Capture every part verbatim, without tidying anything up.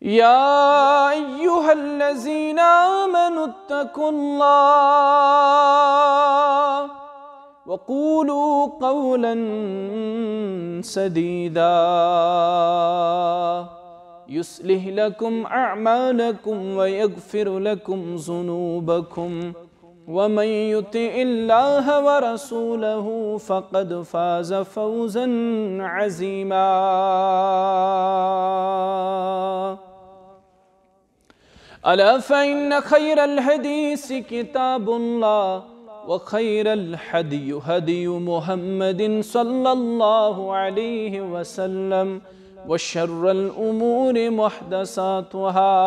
يا أيها الذين آمنوا اتقوا الله وقولوا قولا سديدا يصلح لكم أعمالكم ويغفر لكم ذنوبكم ومن يطع الله ورسوله فقد فاز فوزا عظيما. ألا فإن خير الحديث كتاب الله وخير الهدي هدي محمد صلى الله عليه وسلم وشر الأمور محدثاتها.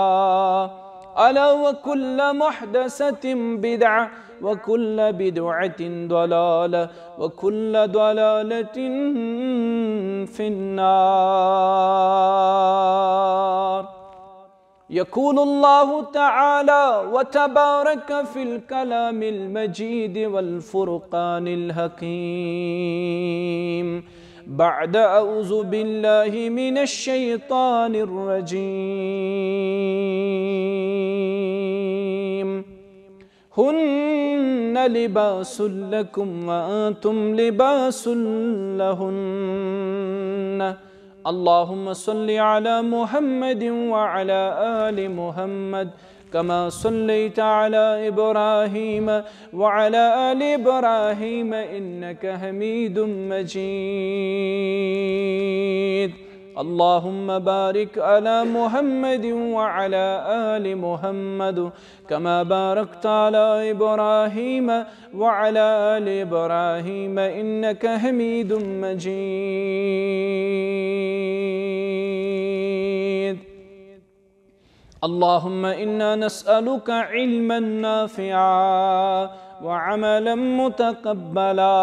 ألا وكل محدثة بدعة وكل بدعة ضلالة وكل ضلالة في النار. يقول الله تعالى وتبارك في الكلام المجيد والفرقان الحكيم بعد أعوذ بالله من الشيطان الرجيم. هن لباس لكم وأنتم لباس لهن. اللهم صل على محمد وعلى آل محمد كما صليت على إبراهيم وعلى آل إبراهيم إنك حميد مجيد. اللهم بارك على محمد وعلى آل محمد كما باركت على إبراهيم وعلى آل إبراهيم إنك حميد مجيد. اللهم إنا نسألك علما نافعا وعملا متقبلا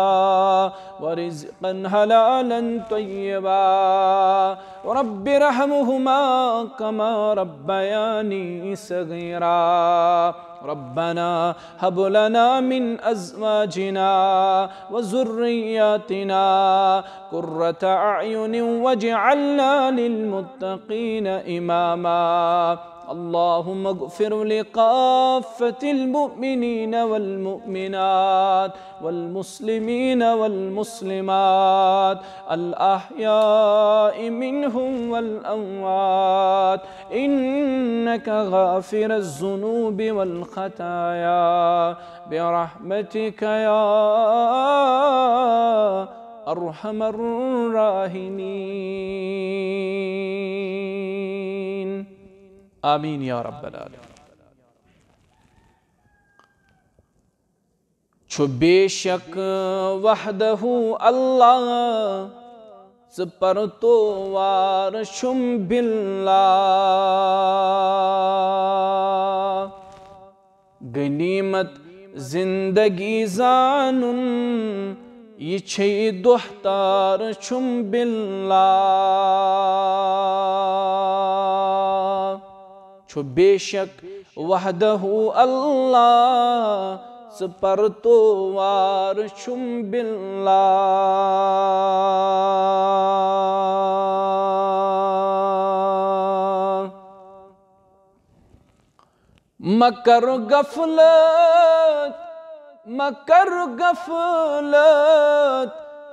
ورزقا حلالا طيبا. رب ارحمهما كما ربياني صغيرا. ربنا هب لنا من أزواجنا وذرياتنا قرة أعين واجعلنا للمتقين إماما. اللهم اغفر لكافة المؤمنين والمؤمنات والمسلمين والمسلمات الأحياء منهم والأموات إنك غافر الذنوب والخطايا برحمتك يا أرحم الراحمين. آمين يا رب العالمين. چھُ بے شک وحدہ اللہ، ژٕ پرتوار چھُم باللہ۔ غنیمت زندگی زانُن، یہِ چھے دۄہ تار چھُم باللہ۔ چھُ بے شک وحدہ اللہ، ژٕ پرتوار چھُم باللہ۔ مہ کر غفلت، مہ کر غفلت،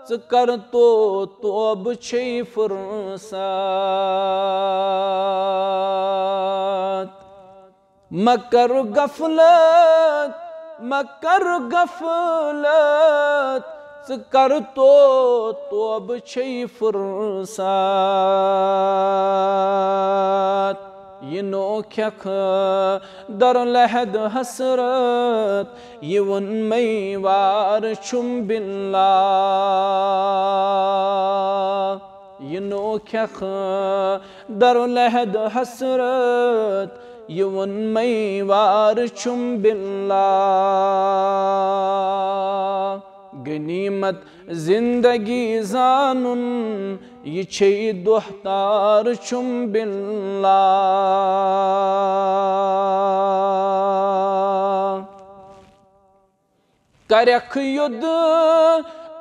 ژٕ کر تو توبہٕ چھے فرصت۔ مہ کر غفلت، مہ کر غفلت، ژٕ کر تو توبہٕ چھے فرصت۔ یہِ نہٕ کھٮ۪کھ در لحد حسرت، یہِ ووٚن مے وار چھُم باللہ۔ یہِ نہٕ کھٮ۪کھ در لحد حسرت، یہِ ووٚن مے وار چھُم باللہ۔ غنیمت زندگی زانُن، یہِ چھے دۄہ تار چھُم باللہ۔ کرکھ یوٚد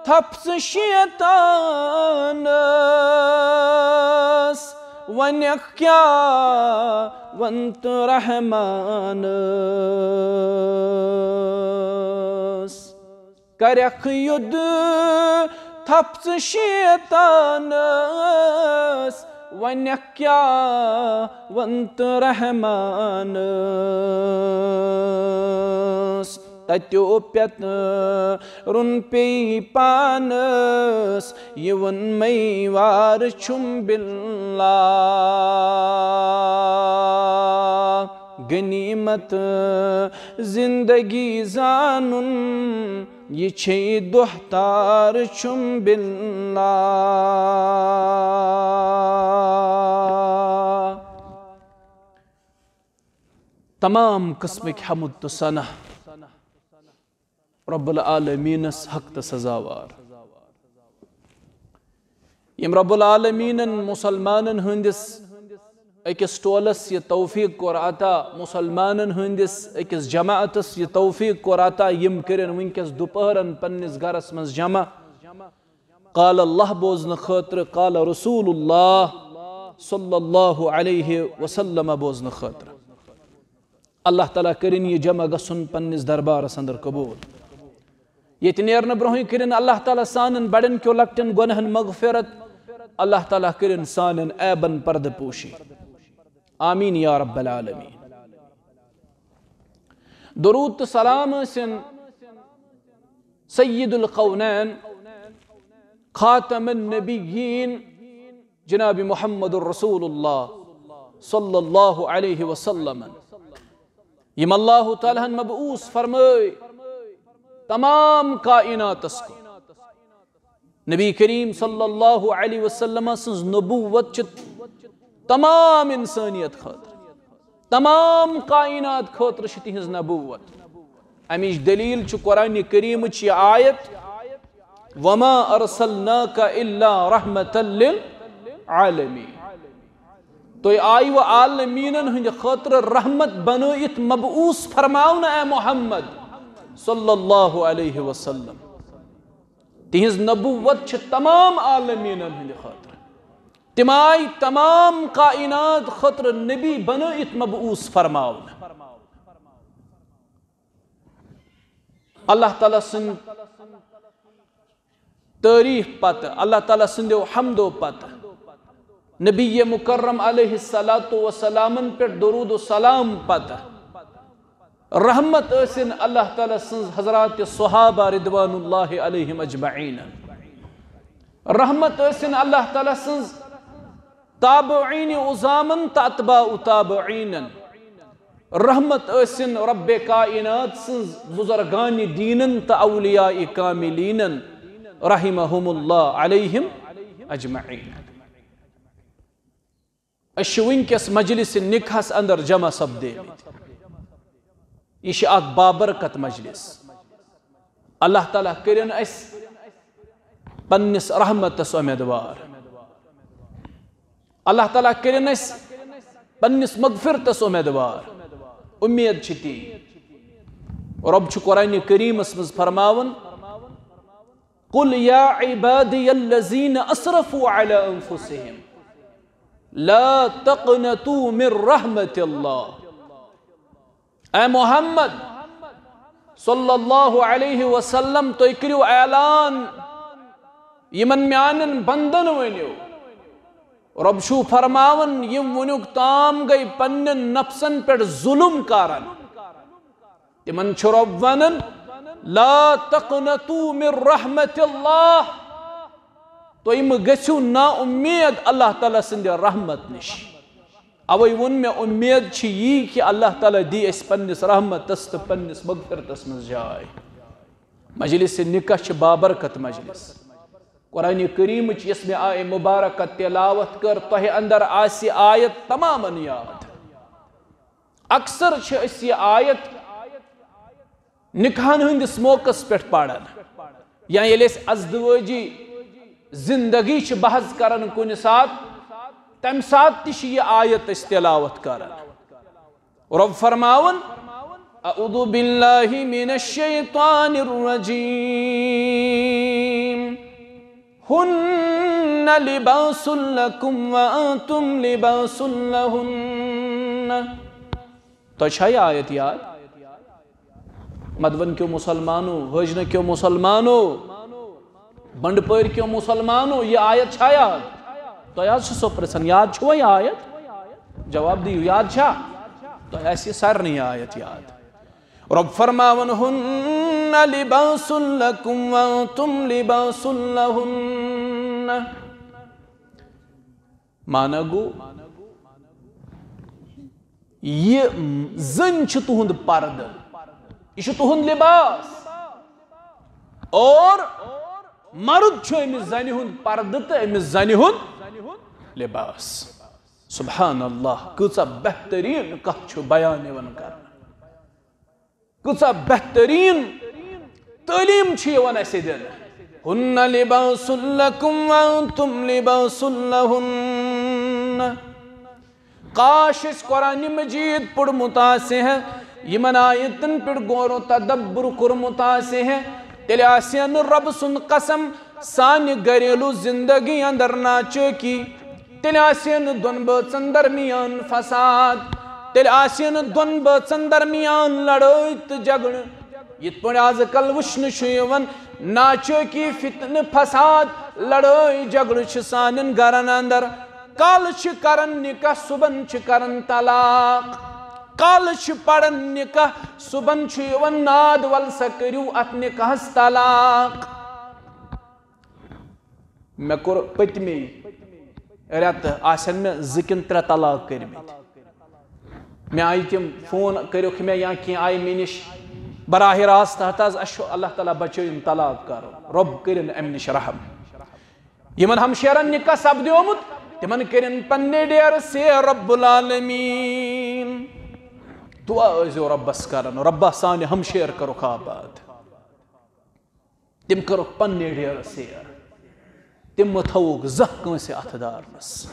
تھپھ ژٕ شیطانس، وۄنۍ کیٛاہ وَنتہٕ رحمانَس، کَرٮ۪کھ یُد تھپھ ژٕ شیطانَس۔ وۄنۍ کیٛاہ وَنتہٕ رحمانَس، تَتیو پٮ۪تہٕ رُن پیٚیہِ پانَس، یہِ ووٚن مَے وار چھُم باللہ۔ غنیمت زندگی زانُن، یہِ چھے دۄہ تار چھُم باللہ۔ تمام قٕسمٕکۍ حمد تہٕ ثنا رب العالمینس حق تہٕ سزاوار، یم رب العالمینن مسلمانن ہندس اکس ٹولس یہ توفیق کور عطا، مسلمانن ہندس اکس جماعتس یہ توفیق کور عطا، یم کرن ونکس دوپہرن پننس گرس منز جمع۔ قال اللہ بوزنہٕ خٲطرٕ، قال رسول اللہ صلی اللہ علیہ وسلم بوزنہٕ خٲطرٕ۔ اللہ تعالیٰ کٔرِن یہِ جمع گژھُن پننِس دربارس اندر قبول۔ ییٚتہِ نیرنہٕ برونٛہٕے کٔرِن اللہ تعالیٰ سانٮ۪ن بڑٮ۪ن کیو لۄکٹٮ۪ن گۄناہن مغفرت۔ اللہ تعالیٰ کٔرِن سانٮ۪ن عیبن پردٕ پوشی۔ آمین یا رب العالمین۔ درود تہٕ سلام ٲسِن سید القونین، خاتم النبیین، جناب محمد رسول اللہ صلی اللہ علیہ وسلم، یم اللہ تعالیٰ ہن مبعوث فرمٲے تمام کائناتس کُن۔ نبی کریم صلی اللہ علیہ وسلم سٕنٛز نبوت چھِ تمام انسانیت خٲطرٕ، تمام کائنات خٲطرٕ چھِ تِہنٛز نبوت۔ امیچ دلیل چھُ قرآن کریمٕچ یہِ آیت، "وما ارسلناک الا رحمتا للعالمین"۔ تُہۍ آیوٕ عالمیٖنن ہٕنٛدِ خٲطرٕ رحمت بنٲیِتھ مبعوث فرماونہٕ، اے محمد صلی اللہ علیہ وسلم۔ تِہنٛز نبوت چھِ تمام عالمیٖنن ہٕنٛدِ خٲطرٕ۔ تِم آیہِ تمام کائنات خٲطرٕ نبی بنٲیِتھ مبعوث فرماونہٕ۔ اللہ تعالیٰ سٕنٛدِ تعریف پتہٕ، اللہ تعالیٰ سٕنٛدیو حمدو پتہٕ، نبی مکرم علیہ الصلوۃ والسلامن پٮ۪ٹھ درود و سلام پتہٕ، رحمت ٲسِن اللہ تعالیٰ سٕنٛز حضرات صحابہ رضوان اللہ علیہم اجمعین۔ رحمت ٲسِن اللہ تعالیٰ سٕنٛز تابعین عظامن تہٕ اتباع تابعینن۔ رحمت ٲسِن رب کائنات سٕنٛز بزرگان دینن تہٕ اولیاء کاملینن رحمہم اللہ علیہم اجمعین۔ أسۍ چھِ وٕنکیٚس مجلس نکاحس اندر جمع سپدیمٕتۍ۔ یہِ چھِ اکھ بابرکت مجلس۔ اللہ تعالیٰ کٔرِن أسۍ پننِس رحمتس امیدوار۔ اللہ تعالیٰ کٔرِن أسۍ پننِس مغفرتس امیدوار۔ امید چھِ تی۔ رب چھُ قرآن کریمس منٛز فرماوان، "قل یا عبادی الذین اسرفوا علی انفسہم لا تقنطوا من رحمت اللہ۔" اے محمد صلی اللہ علیہ وسلم، تُہۍ کٔرِو اعلان، یِمن میانٮ۪ن بندن ؤنِو۔ رب چھُ فرماوان، یِم وٕنیُک تام گٔے پننٮ۪ن نفسن پٮ۪ٹھ ظلم کران۔ تِمن چھُ رب ونان، "لا تقنطوا من رحمت اللہ"، تُہۍ مہٕ گٔژھِو نا امید اللہ تعالیٰ سٕنٛدِ رحمت نِش۔ اوے ووٚن مےٚ، امید چھِ یی کہِ اللہ تعالیٰ دی اَسہِ پننِس رحمتس تہٕ پننِس مغفرتس منٛز جاے۔ مجلس نکاح چھِ بابرکت مجلس۔ قرآن کریمٕچ یۄس مےٚ آیہِ مبارکہ تلاوت کٔر، تۄہہِ اندر آسہِ آیت تمامن یاد۔ اکثر چھِ أسۍ یہِ آیت نکاحن ہٕنٛدِس موقعس پٮ۪ٹھ پران، یا ییٚلہِ أسۍ ازدوٲجی زندگی چھِ بحث کران کُنہِ ساتہٕ، تمہِ ساتہٕ تہِ چھِ یہِ آیت أسۍ تلاوت کران۔ رب فرماوان، "اعوذ باللہ من الشیطان الرجیم، ہن لباس لكم وأنتم لباس لهن۔ تۄہہِ چھا یہِ آیت یاد؟ مدوَن کیو مسلمانو، ہٲجنہ کیو مسلمانو، بنڈپٲرۍ کیو مسلمانو، یہِ آیت چھا یاد؟ تۄہہِ حظ چھِ سۄ پرژھان، یاد چھُوا یہِ آیت؟ جواب دِیِو، یاد چھا؟ تۄہہِ آسہِ یہِ سارنٕے یہِ آیت یاد۔ رۄب فرماوان، "هن لباس لكم وأنتم لباس لهن۔" معنی گوٚو، یہِ زٔنۍ چھِ تُہُنٛد پردٕ، یہِ چھُ تُہُنٛد لباس، اور مرد چھُ أمِس زنہِ ہُنٛد پردٕ تہٕ أمِس زنہِ ہُنٛد لباس۔ سبحان اللہ، کۭژاہ بہتریٖن کتھ چھُ بیان یِوان کرنہٕ۔ کۭژاہ بہتریٖن تعلیٖم چھِ یِوان اَسہِ دِنہٕ۔ "هن لباس لكم وأنتم لباس لهن۔" کاش اَسہِ قرآن مجید پوٚرمُت آسہِ ہے، یِمن آیتن پٮ۪ٹھ غور و تدبر کوٚرمُت آسہِ ہے، تیٚلہِ آسہِ ہے نہٕ رۄبہٕ سُنٛد قسم سانہِ گھریلو زندگی اندر ناچٲکی، تیٚلہِ آسہِ ہے نہٕ دۄن بٲژن درمیان فساد، تیٚلہِ آسہِ ہے نہٕ دۄن بٲژن درمیان لڑٲے تہٕ جھگڑٕ۔ یِتھ پٲٹھۍ آز کل وٕچھنہٕ چھُ یِوان، ناچٲکی، فتنہٕ، فساد، لڑٲے جھگڑٕ چھِ سانٮ۪ن گرن اندر۔ کالہٕ چھِ کران نکاح، صبحن چھِ کران طلاق۔ کالہٕ چھِ پران نکاح، صبحن چھُ یِوان ناد، "ول سا کٔرِو اتھ نکاحس طلاق۔" مےٚ کوٚر پٔتمے رٮ۪تہٕ آسن مےٚ زٕ کِنہٕ ترٛےٚ طلاق کٔرمٕتۍ۔ مےٚ آیہِ تِم فون کٔرِکھ مےٚ یا کینٛہہ آیہِ مےٚ نِش براہ راست۔ ہتہٕ حظ، اَسہِ چھُ اللہ تعالیٰ بچٲیِن طلاق کرُن، رۄب کٔرِن اَمہِ نِش رحم۔ یِمن ہمشیرن نکاح سپدیومُت، تِمن کٔرِن پننہِ ڈیرٕ سے رب العالمین۔ دعا ٲسۍزیو رۄبس کران، "رۄبا سانہِ ہمشیر کرُکھ آباد۔" تِم کٔرٕکھ پننہِ ڈیرٕ سیر، تِم مہ تھاوُکھ زانٛہہ کٲنٛسہِ اتھٕ دارنس۔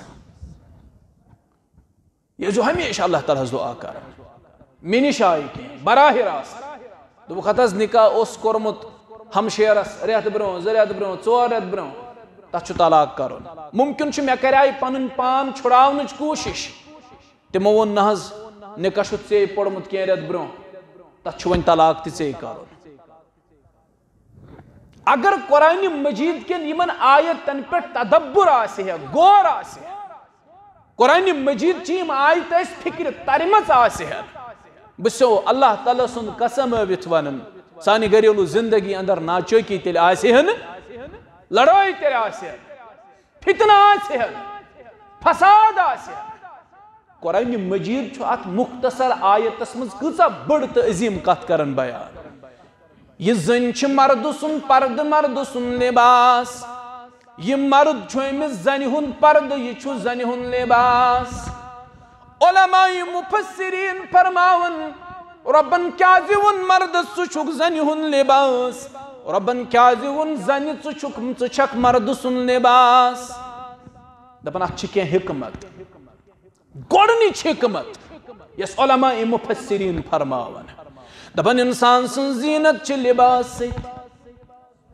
یہِ ٲسۍزیو ہمیشہِ اللہ تعالیٰ ہس دعا کران۔ مےٚ نِش آیہِ کینٛہہ براہ راست، دوٚپُکھ، "ہتہٕ حظ، نکاح اوس کوٚرمُت ہمشیرس رٮ۪تھ برٛونٛہہ، زٕ رٮ۪تھ برٛونٛہہ، ژور رٮ۪تھ برٛونٛہہ، تتھ چھُ طلاق کرُن۔" ممکن چھُ مےٚ کرے پنُن پان چھُڑاونٕچ کوٗشش، تِمو ووٚن، "نہ حظ، نکاح چھُتھ ژےٚ پوٚرمُت کینٛہہ رٮ۪تھ برٛونٛہہ، تتھ چھُ وۄنۍ طلاق تہِ ژےٚ کرُن۔" اگر قرآن مجید کٮ۪ن یِمن آیتن پٮ۪ٹھ تدبر آسہِ ہے، غور آسہِ ہے، قرآن مجید چہِ یِم آیتہٕ اَسہِ فکرِ ترِمژٕ آسہِ ہے، بہٕ چھُسو اللہ تعالیٰ سُنٛد قسم ہٲوِتھ ونان، سانہِ گھریلو زندگی اندر ناچٲکی تیٚلہِ آسہِ ہے نہٕ، لڑٲے تیٚلہِ آسہِ ہے نہٕ، فتنہٕ آسہِ ہے نہٕ، فساد آسہِ ہے نہٕ۔ قرآن مجید چھُ اتھ مختصر آیتس منٛز کۭژاہ بٔڑ تہٕ عظیم کتھ کران بیان۔ یہِ زٔنۍ چھِ مردٕ سُنٛد پردٕ، مردٕ سُنٛد لباس۔ یہِ مرد چھُ أمِس زنہِ ہُنٛد پردٕ، یہِ چھُ زنہِ ہُنٛد لباس۔ علماء مفسرین فرماوان، رۄبن کیازِ ووٚن مردس، "ژٕ چھُکھ زنہِ ہُنٛد لباس"؟ رۄبن کیازِ ووٚن زنہِ، "ژٕ چھُکھ، ژٕ چھکھ مردٕ سُنٛد لباس"؟ دپان، اتھ چھِ کینٛہہ حکمت۔ گۄڈٕنِچ حکمت، یۄس علماء مفسرین فرماوان، دپان، انسان سٕنٛز زینت چھِ لباس سۭتۍ۔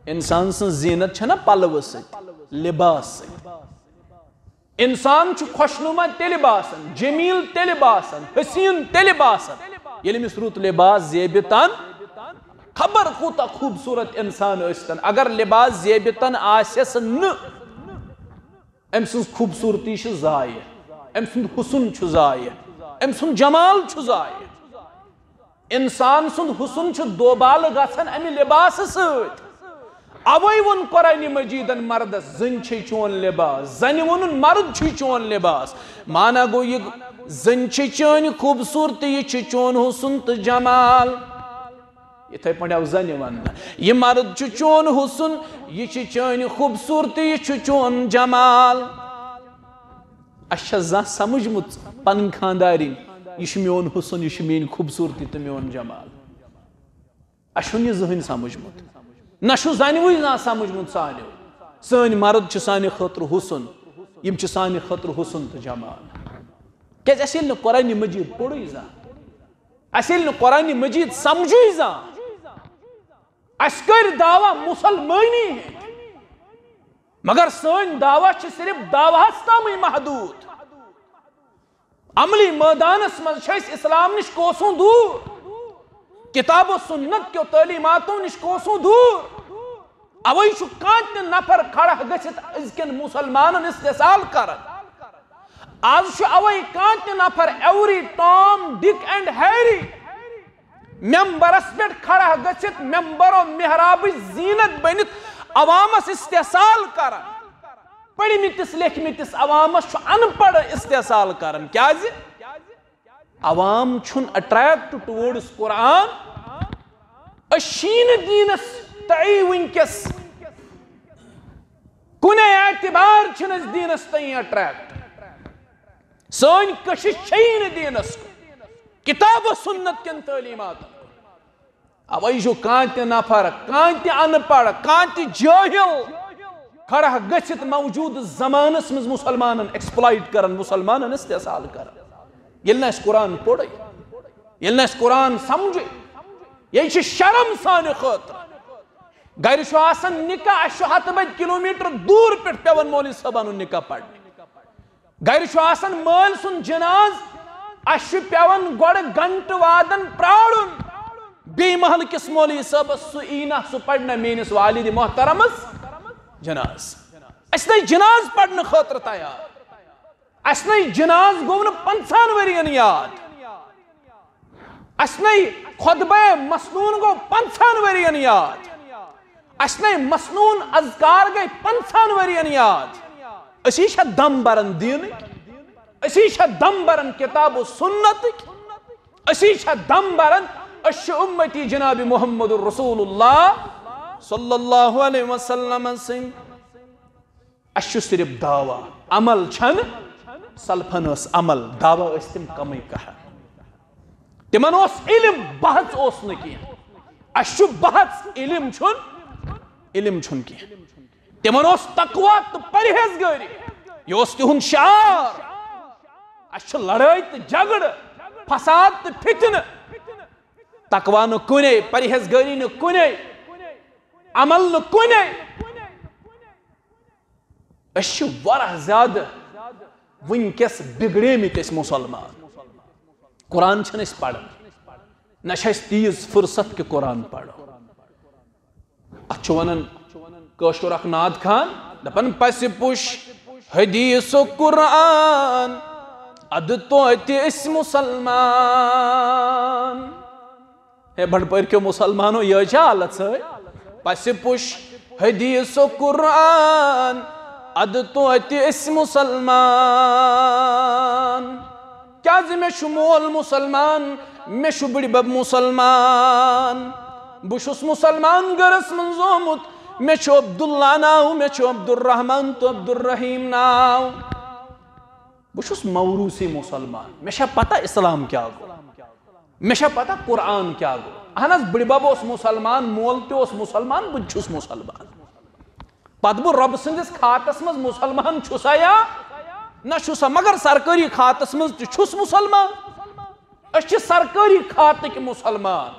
انسان سٕنٛز زینت چھنہ پلوٕ سۭتۍ، لباس سۭتۍ۔ انسان چھُ خۄشنما تیٚلہِ باسان، جمیل تیٚلہِ باسان، حسین تیٚلہِ باسان، ییٚلہِ أمِس رُت لباس زیبہِ تن۔ خبر کوٗتاہ خوٗبصوٗرت انسان ٲسۍ تن، اگر لباس زیبہِ تن آسٮ۪س نہٕ، أمۍ سٕنٛز خوٗبصوٗرتی چھِ ضایع، أمۍ سُنٛد حُسن چھُ ضایع، أمۍ سُنٛد جمال چھُ ضایع۔ انسان سُنٛد حُسن چھُ دوبالہٕ گژھان اَمہِ لباسہٕ سۭتۍ۔ اوے ووٚن قرآن مجیدن مردس، "زٔنۍ چھے چون لباس"، زنہِ ووٚنُن، "مرد چھُے چون لباس"۔ معنی گوٚو، یہِ زٔنۍ چھے چٲنۍ خوٗبصوٗرتی، یہِ چھُ چون حُسن تہٕ جمال۔ یِتھے پٲٹھۍ آو زنہِ وننہٕ، یہِ مرد چھُ چون حُسن، یہِ چھِ چٲنۍ خوٗبصوٗرتی، یہِ چھُ چون جمال۔ اَسہِ چھا زانٛہہ سمجھمُت پنٕنۍ خانٛدارِنۍ، یہِ چھُ میون حُسن، یہِ چھُ میٲنۍ خوٗبصوٗرتی تہٕ میون جمال؟ اَسہِ چھُنہٕ یہِ زٕہٕنۍ سمجھمُت، نہ چھُ زنہِ وُے زانٛہہ سمجھمُت سانیو۔ سٲنۍ مرد چھِ سانہِ خٲطرٕ حُسن، یِم چھِ سانہِ خٲطرٕ حُسن تہٕ جمال۔ کیازِ اَسہِ ییٚلہِ نہٕ قرآنِ مجیٖد پوٚرُے زانٛہہ، اَسہِ ییٚلہِ نہٕ قرآنِ مجیٖد سمجھُے زانٛہہ، اَسہِ کٔرۍ دعویٰ مُسلمٲنی ہِنٛدۍ، مگر سٲنۍ دعویٰ چھِ صرف دعویٰ ہس تامٕے محدوٗد۔ عملی مٲدانس منٛز چھِ أسۍ اسلام نِش کوسوں دوٗر، کتاب و سنت کیو تعلیماتو نِش کوسوں دوٗر۔ اوے چھُ کانٛہہ تہِ نفر کھڑا گٔژھِتھ أزکٮ۪ن مسلمانن استحصال کران۔ از چھُ اوے کانٛہہ تہِ نفر، every Tom, Dick and Harry، members پٮ۪ٹھ کھڑا گٔژھِتھ ممبر و محرابٕچ زینت بٔنِتھ عوامس استحصال کران۔ پٔرمٕتِس لیکھمٕتِس عوامس چھُ ان پڑھ استحصال کران۔ کیازِ؟ عوام چھُنہٕ attract towards قرآن۔ أسۍ چھِی نہٕ دیٖنس تہٕ وٕنکیٚس کُنے اعتبار چھِنہٕ أسۍ دیٖنس تہٕ attract۔ سٲنۍ کشش چھیی نہٕ دیٖنس کُن، کتاب و سنت کٮ۪ن تعلیماتن کُن۔ اوے چھُ کانٛہہ تہِ نفر، کانٛہہ تہِ ان پڑھ، کانٛہہ تہِ جٲہل کھڑا گٔژھِتھ موجودٕ زمانس منٛز مسلمانن exploit کران، مسلمانن استحصال کران۔ ییٚلہِ نہٕ اَسہِ قرآن پوٚرُے، ییٚلہِ نہٕ اَسہِ قرآن سمجھُے، یہِ چھِ شرم سانہِ خٲطرٕ۔ گرِ چھُ آسان نکاح، اَسہِ چھُ ہتہٕ بٔدۍ کلوٗمیٹر دوٗر پٮ۪ٹھ پٮ۪وان مولوی صٲبن ہُنٛد نکاح پرنہِ۔ گرِ چھُ آسان مٲلۍ سُنٛد جناز، اَسہِ چھُ پٮ۪وان گۄڈٕ گھنٹہٕ وادن پرٛارُن۔ بیٚیہِ محلہٕ کِس مولوی صٲبس، سُہ یی نہ، سُہ پرِ نہ میٲنِس والد محترمس جناز۔ اَسہِ نَے جناز پرنہٕ خٲطرٕ تیار۔ اَسہِ نَے جناز گوٚو نہٕ پنٛژاہن ؤرین یاد۔ اَسہِ نَے خطبہ مسنون گوٚو پنٛژاہن ؤرین یاد۔ اَسہِ نَے مسنون اذکار گٔے پنٛژاہن ؤرین یاد۔ أسی چھا دم بران دیٖنٕکۍ؟ أسی چھا دم بران کتاب و سنتٕکۍ؟ أسی چھا دم بران؟ أسۍ چھِ امتی جناب محمد رسول اللہ صلی اللہ علیہ وسلم سٕنٛدۍ۔ اَسہِ چھُ صرف دعویٰ، عمل چھَنہٕ۔ سلفن ٲس عمل، دعویٰ ٲسۍ تِم کمٕے کران۔ تِمن اوس علم، بحث اوس نہٕ کینٛہہ۔ اَسہِ چھُ بحث، علم چھُنہٕ، علم چھُنہٕ کینٛہہ۔ تِمن اوس تقویٰ تہٕ پرہیزگٲری، یہِ اوس تِہُنٛد شعار۔ اَسہِ چھُ لڑٲے تہٕ جھگڑٕ، فساد تہٕ فتنہٕ، تقویٰ نہٕ کُنے، پرہیزگٲری نہٕ کُنے، عمل نہٕ کُنے۔ أسۍ چھِ واریاہ زیادٕ وٕنکیٚس بِگڑیمٕتۍ أسۍ مُسلمان۔ قرآن چھِنہٕ أسۍ پران، نہ چھِ اَسہِ تیٖژ فرصت کہِ قرآن پرو۔ اَتھ چھُ وَنان کٲشُر اکھ نعت خان، دَپان، "پَسہِ پُش حدیث و قرآن، اَدٕ توتہِ أسۍ مُسلمان۔" ہے بنڈپورکیو مسلمانو، یہ چھا حالت سٲنۍ؟ پسِ پُش حدیث و قرآن، ادٕ توتہِ أسۍ مسلمان۔ کیازِ مےٚ چھُ مول مسلمان، مےٚ چھُ بٕڈبب مسلمان۔ بہٕ چھُس مسلمان گرس منٛز زومُت، مےٚ چھُ عبداللہ ناو، مےٚ چھُ عبدالرحمان تہٕ عبدالرحیم ناو۔ بہٕ چھُس موروثی مسلمان، مےٚ چھا پتہ اسلام کیٛاہ گوٚو؟ مےٚ چھا پتہ قرآن کیٛاہ گوٚو؟ اہن حظ، بٕڈبب اوس مسلمان، مول تہِ اوس مسلمان، بہٕ تہِ چھُس مسلمان۔ پتہٕ بہٕ رۄبہٕ سٕنٛدِس کھاتس منٛز مسلمان چھُسا یا نہ چھُسا، مگر سرکٲری کھاتس منٛز تہِ چھُس مسلمان۔ أسۍ چھِ سرکٲری کھاتٕکۍ مسلمان۔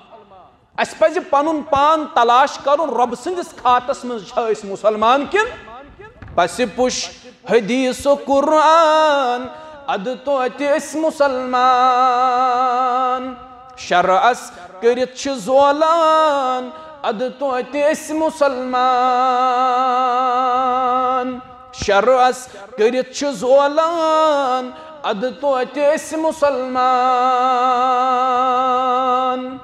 اسہِ پزِ پنُن پان تلاش کرُن، رۄبہٕ سٕنٛدِس کھاتس منٛز چھا أسۍ مسلمان کِنہٕ؟ پسِ پُش حدیث و قرآن، ادٕ توتہِ أسۍ مسلمان۔ شرعس کٔرِتھ چھِ زولان، ادٕ توتہِ أسۍ مسلمان۔ شرعس کٔرِتھ چھِ زولان، ادٕ توتہِ أسۍ مسلمان۔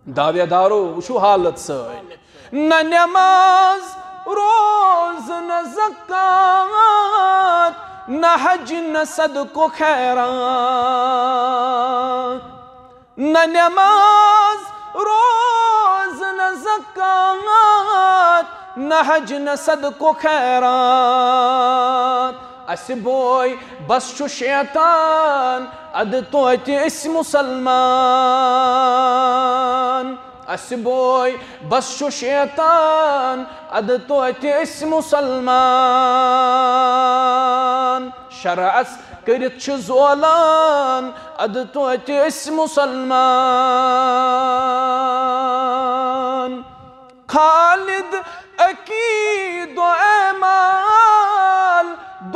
دعویدارو، وٕچھِو حالت سٲنۍ۔ نہ نماز، روز، نہ زکات، نہ حج، نہ صدقہ و خیرات۔ نہ نماز، روز، نہ زکات، نہ حج، نہ صدقہ و خیرات۔ اسہِ بوے بس چھُ شیطان، ادٕ توتہِ أسۍ مسلمان۔ اسہِ بوے بس چھُ شیطان، ادٕ توتہِ أسۍ مسلمان۔ شرعس کٔرِتھ چھِ زولان، ادٕ توتہِ أسۍ مسلمان۔ خالد عقید و ایمان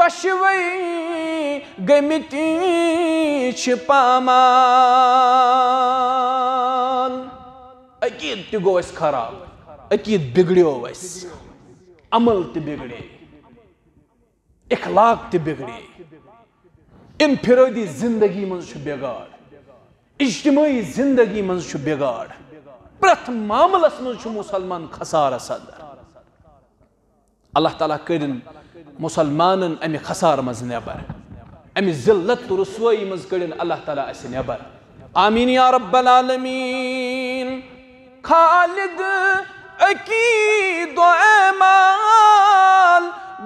دۄشوے گٔمٕتۍ چھِ پامال۔ عقیٖد تہِ گوٚو اَسہِ خراب، عقیٖد بِگڑیو اَسہِ، عمل تہِ بِگڑے، اخلاق تہِ بِگڑے، انفرٲدی زندگی منٛز چھُ بِگاڑ، اجتمٲعی زندگی منٛز چھُ بِگاڑ، پرٛٮ۪تھ معاملس منٛز چھُ مُسلمان خسارس اندر۔ اللہ تعالیٰ کٔرِن مُسلمانن امہِ خسارٕ منٛز نٮ۪بر، امہِ ذلت تہٕ رسوٲیی منٛز کٔڑِن اللہ تعالیٰ اسہِ نٮ۪بر۔ آمین یا رب العالمین۔ خالد عقیٖد و اعمال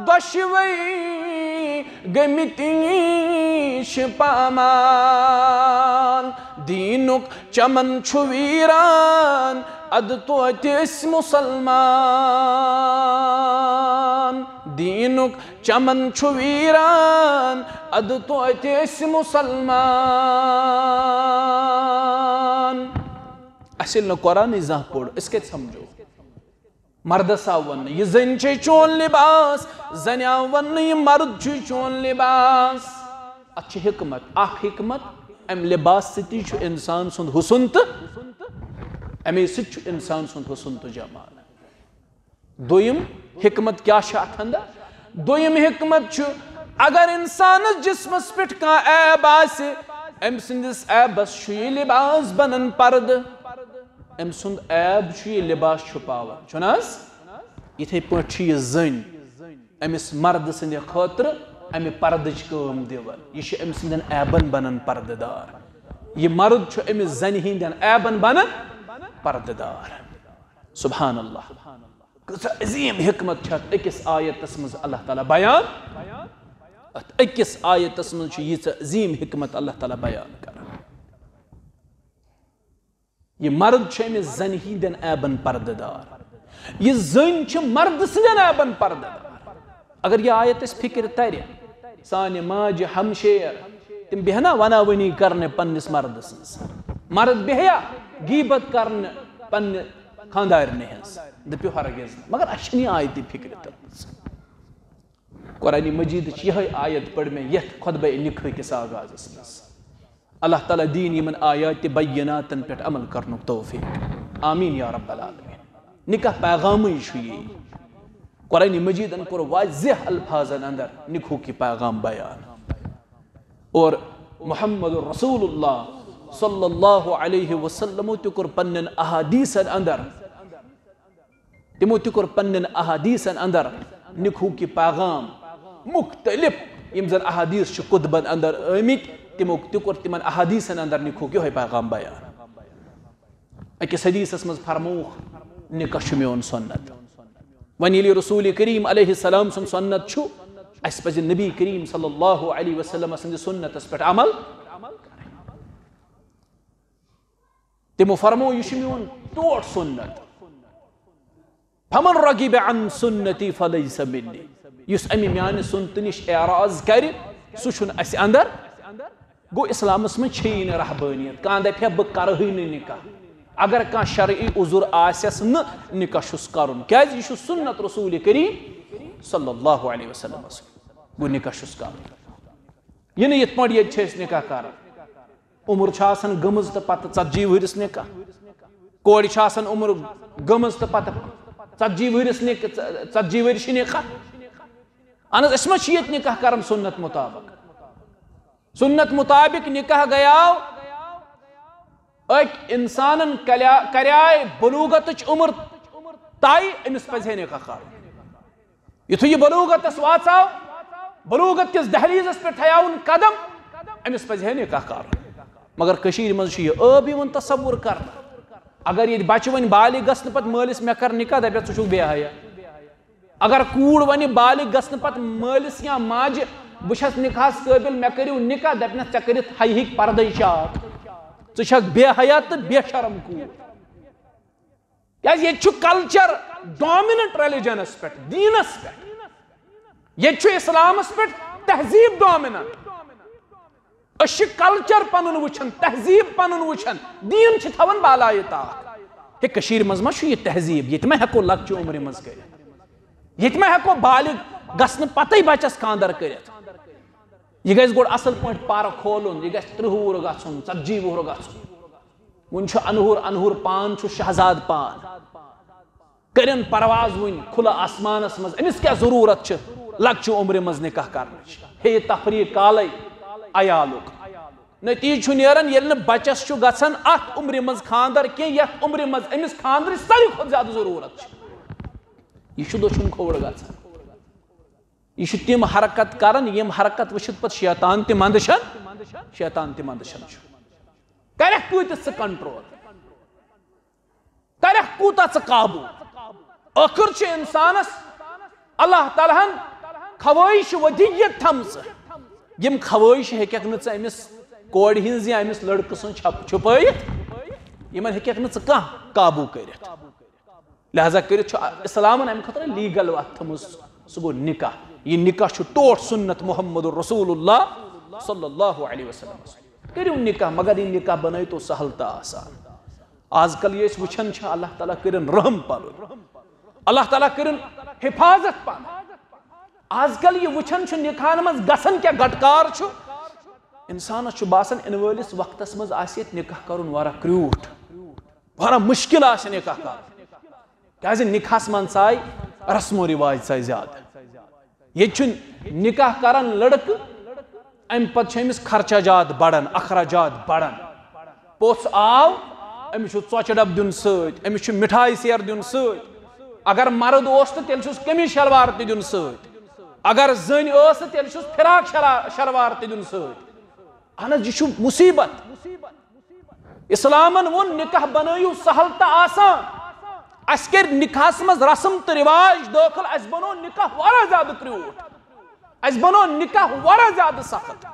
دۄشوے گٔمٕتۍ چھِ پامال۔ دیٖنُک چمن چھُ ویران، ادٕ توتہِ أسۍ مُسلمان۔ دیٖنُک چمن چھُ ویران، ادٕ توتہِ أسۍ مُسلمان۔ اَسہِ ییٚلہِ نہٕ قرآنٕے زانٛہہ پوٚر، أسۍ کَتہِ سمجھو؟ مردس آو وننہٕ، یہِ زٔنۍ چھے چون لباس، زنہِ آو وننہٕ، یہِ مرد چھُے چون لباس۔ اتھ چھِ حکمت، اکھ حکمت، امہِ لباس سۭتی چھُ انسان سُنٛد حسن تہٕ امے سۭتۍ چھُ انسان سُنٛد حسن تہٕ جمال۔ دوٚیِم حکمت کیٛاہ چھِ اتھ اندر؟ دوٚیِم حکمت چھُ، اگر انسانس جسمس پٮ۪ٹھ کانٛہہ عیب آسہِ، أمۍ سٕنٛدِس عیبس چھُ یہِ لباس بنان پردٕ۔ أمۍ سُنٛد عیب چھُ یہِ لباس چھُپاوان، چھُنہٕ حظ؟ یِتھَے پٲٹھۍ چھِ یہِ زٔنۍ أمِس مردٕ سٕنٛدِ خٲطرٕ اَمہِ پردٕچ کٲم دِوان۔ یہِ چھِ أمۍ سٕنٛدٮ۪ن عیبن بنان پردٕ دار۔ یہِ مرد چھُ أمِس زنہِ ہٕنٛدٮ۪ن عیبن بنان پردٕ دار۔ سبحان اللہ۔ کۭژاہ عظیٖم حکمت چھِ اَتھ أکِس آیتس منٛز اللہ تعالیٰ بیان۔ اَتھ أکِس آیتس منٛز چھِ ییٖژاہ عظیٖم حکمت اللہ تعالیٰ بیان کران۔ یہِ مرد چھُ أمِس زنہِ ہٕنٛدٮ۪ن عیبن پردٕ دار۔ یہِ زٔنۍ چھِ مردٕ سٕنٛدٮ۪ن عیبن پردٕ دار۔ اگر یہِ آیت اَسہِ فکرِ ترِ، سانہِ ماجہِ ہمشیر، تِم بیہنا وناوٲنی کرنہِ پننِس مردٕ سٕنٛز؟ مرد بیہیا غیبت کرنہِ پننہِ خاندارنہِ ہٕنٛز؟ دٔپِو ہرگز نہٕ۔ مگر اَسہِ چھَنہٕ یہِ آیتٕے فکرِ تٔرمٕژ۔ قرآن مجیدٕچ یِہوٚے آیت پٔر مےٚ یَتھ خطبہ نکاح کِس آغازس منٛز۔ اللہ تعالیٰ دِیِن یِمن آیات بیناتن پٮ۪ٹھ عمل کرنُک توفیق۔ آمین یا رب العالمین۔ نکاح پیغامٕے چھُ یی۔ قرآن مجیدن کوٚر واضح الفاظن اندر نکاحُک یہِ پیغام بیان۔ اور محمد رسول اللہ صلی اللہ علیہ وسلمو تہِ کوٚر پننٮ۪ن احادیثن اندر تِمو تہِ کوٚر پننٮ۪ن احادیثن اندر نکاحُک یہِ پیغام مختلف، یِم زن احادیث چھِ کتبن اندر آمٕتۍ، تِمو تہِ کوٚر تِمن احادیثن اندر نکاحُک یِہوٚے پیغام بیان۔ أکِس حدیثس منٛز فرمووُکھ، "نکاح چھُ میون سنت۔" وۄنۍ ییٚلہِ رسول کریم علیہ السلام سُنٛد سنت چھُ، اسہِ پزِ نبی کریم صلی اللہ علیہ وسلم سٕنٛدِ سنتس پٮ۪ٹھ عمل۔ تِمو فرموو، "یہِ چھُ میون ٹوٹھ سنت۔ فمن رغب عن سنتی فلیس منی۔" یُس امہِ میانہِ سنتہٕ نِش اعراض کرِ، سُہ چھُنہٕ اسہِ اندر۔ گوٚو، اسلامس منٛز چھیی نہٕ رہبٲنیت۔ کانٛہہ دپہِ ہا، "بہٕ کرٕہٕے نہٕ نکاح۔" اگر کانٛہہ شرعی عذر آسٮ۪س نہٕ، نکاح چھُس کرُن۔ کیازِ؟ یہِ چھُ سنت رسول کریم صلی اللہ علیہ وسلمس۔ گوٚو، نکاح چھُس کرُن۔ یہِ نہٕ یِتھ پٲٹھۍ ییٚتہِ چھِ أسۍ نکاح کران۔ عمر چھِ آسان گٔمٕژ تہٕ پتہٕ ژتجی ؤرِس نکاح۔ کورِ چھِ آسان عمر گٔمٕژ تہٕ پتہٕ ژتجی ؤرِس نک-، ژتجی ؤرِش نکاح۔ اہن حظ، أسۍ ما چھِ ییٚتہِ نکاح کران سنت مطابق؟ سنت مطابق نکاح گیاو أکۍ انسانن کلیا-، کریاے بلوغتٕچ عمر طے، أمِس پزِ ہے نکاح کرُن۔ یُتھُے یہِ بلوغتس واژاو، بلوغت کِس دہلیزس پٮ۪ٹھ تھیاوُن قدم، أمِس پزِ ہے نکاح کرُن۔ مگر کٔشیٖرِ منٛز چھُ یہِ عٲب یِوان تصور کرنہٕ۔ اگر ییٚتہِ بچہٕ وۄنۍ بالغ گژھنہٕ پتہٕ مٲلِس، "مےٚ کر نکاح"، دپٮ۪س، "ژٕ چھُکھ بے حیا۔" اگر کوٗر ونہِ بالغ گژھنہٕ پتہٕ مٲلِس یا ماجہِ، "بہٕ چھَس نکاحس قٲبل، مےٚ کٔرِو نکاح"، دپنس، "ژےٚ کٔرِتھ ہیہِ ہیٚکہِ پردے چاک، ژٕ چھکھ بے حیا تہٕ بے شرم کوٗر۔" کیازِ ییٚتہِ چھُ culture dominant religion-س پٮ۪ٹھ، دیٖنس پٮ۪ٹھ۔ ییٚتہِ چھُ اسلامس پٮ۪ٹھ تہذیٖب dominant۔ أسۍ چھِ culture پنُن وٕچھان، تہذیٖب پنُن وٕچھان، دیٖن چھِ تھاوان بالایہِ طاق۔ ہے، کٔشیٖرِ منٛز ما چھُ یہِ تہذیٖب؟ ییٚتہِ ما ہٮ۪کو لۄکچہِ عمرِ منٛز کٔرِتھ؟ ییٚتہِ ما ہٮ۪کو بالغ گژھنہٕ پتے بچس خانٛدر کٔرِتھ؟ یہِ گژھِ گۄڈٕ اصل پٲٹھۍ پَر کھولُن، یہِ گژھِ ترٕٛہ وُہُر گژھُن، ژتجی وُہُر گژھُن۔ وُنہِ چھُ انہُر، انہُر پان چھُ شہزاد پان۔ کٔرِن پرواز وُنہِ کھُلہٕ آسمانس منٛز، أمِس کیٛاہ ضروٗرت چھِ لۄکچہِ عمرِ منٛز نکاح کرنٕچ؟ ہے، تفریٖق کالے عیالُک۔ نتیجہٕ چھُ نیران، ییٚلہِ نہٕ بچس چھُ گژھان اتھ عمرِ منٛز خانٛدر کینٛہہ، یتھ عمرِ منٛز أمِس خانٛدرٕچ ساروی کھۄتہٕ زیادٕ ضروٗرت چھِ۔ یہِ چھُ دٔچھُن کھووُر گژھان۔ یہِ چھُ تِم حرکت کران، یِم حرکت وٕچھِتھ پتہٕ شیطان تہِ منٛدٕچھان، شیطان تہِ منٛدٕچھان چھُ۔ کرکھ کۭتِس ژٕ control؟ کرکھ کوٗتاہ ژٕ قابوٗ؟ ٲخٕر چھِ اِنسانَس اللہ تعالیٰ ہَن خواہش ودیت تھٲمژٕ۔ یِم خواہش ہیٚکَکھ نہٕ ژٕ أمِس کورِ ہِنٛز یا أمِس لڑکہٕ سٕنٛز چھپ-، چھُپٲیِتھ۔ یِمَن ہیٚکَکھ نہٕ ژٕ کانٛہہ قابوٗ کٔرِتھ۔ لہذا کٔرِتھ چھُ اِسلامَن اَمہِ خٲطرٕ legal وَتھ تھٲمٕژ، سُہ گوٚو نکاح۔ یہِ نکاح چھُ ٹوٹھ سُنت محمد رسول اللہ صلی اللہ علیہ وسلم۔ کٔرِو نکاح، مگر یہِ نکاح بنٲیتو سہل تہٕ آسان۔ آز کل یہِ أسۍ وٕچھان چھِ، اللہ تعالیٰ کٔرِن رحم پنُن، اللہ تعالیٰ کٔرِن حفاظت پنُن۔ آز کل یہِ وٕچھان چھُ نکاحن منٛز گژھان کیٛاہ گٹکار چھُ، انسانس چھُ باسان، یِنہٕ وٲلِس وقتس منٛز آسہِ ییٚتہِ نکاح کرُن واریاہ کرٛیوٗٹھ، واریاہ مُشکِل آسہِ نکاح کرُن۔ کیٛازِ نکاحس منٛز ژاے رسم و رواج ژاے زیادٕ۔ ییٚتہِ چھُ نکاح کران لڑکہٕ، امہِ پتہٕ چھِ أمِس خرچہ جات بڑان، اخراجات بڑان۔ پوٚژھ آو، أمِس چھُ ژۄچہِ ڈبہٕ دیُن سۭتۍ، أمِس چھُ مِٹھایہِ سیر دیُن سۭتۍ۔ اگر مرد اوس تہٕ تیٚلہِ چھُس قمیٖض شلوار تہِ دیُن سۭتۍ، اگر زٔنۍ ٲس تہٕ تیٚلہِ چھُس فراک شلا-، شلوار تہِ دیُن سۭتۍ۔ اہن حظ، یہِ چھُ مُصیبت۔ اسلامن ووٚن، نکاح بنٲیِو سہل تہٕ آسان۔ اسہِ کٔرۍ نکاحس منٛز رسم تہٕ رواج دٲخل، اسہِ بنوو نکاح واریاہ زیادٕ کرٛیوٗٹھ، اسہِ بنوو نکاح واریاہ زیادٕ سخت۔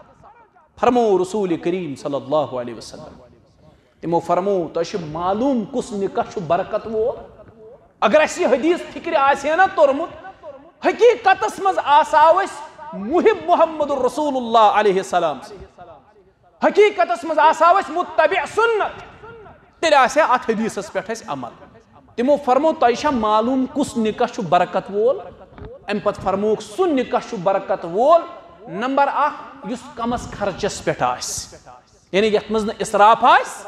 فرموو رسول کریم صلی اللہ علیہ وسلم، تِمو فرموو، تۄہہِ چھُ معلوم کُس نکاح چھُ برکت وول؟ اگر اسہِ یہِ حدیث فکرِ آسہِ ہے نا توٚرمُت، حقیقتس منٛز آسہاو أسۍ محب محمد رسول اللہ علیہ السلام سٕنٛدۍ۔ حقیقتس منٛز آسہاو أسۍ متبع سنت، تیٚلہِ آسہِ ہا اتھ حدیثس پٮ۪ٹھ اسہِ عمل۔ تِمو فرموو، تۄہہِ چھا معلوم کُس نکاح چھُ برکت وول؟ امہِ پتہٕ فرمووُکھ، سُہ نکاح چھُ برکت وول، نمبر اکھ، یُس کمس خرچس پٮ۪ٹھ آسہِ، یعنی یتھ منٛز نہٕ اسراف آسہِ،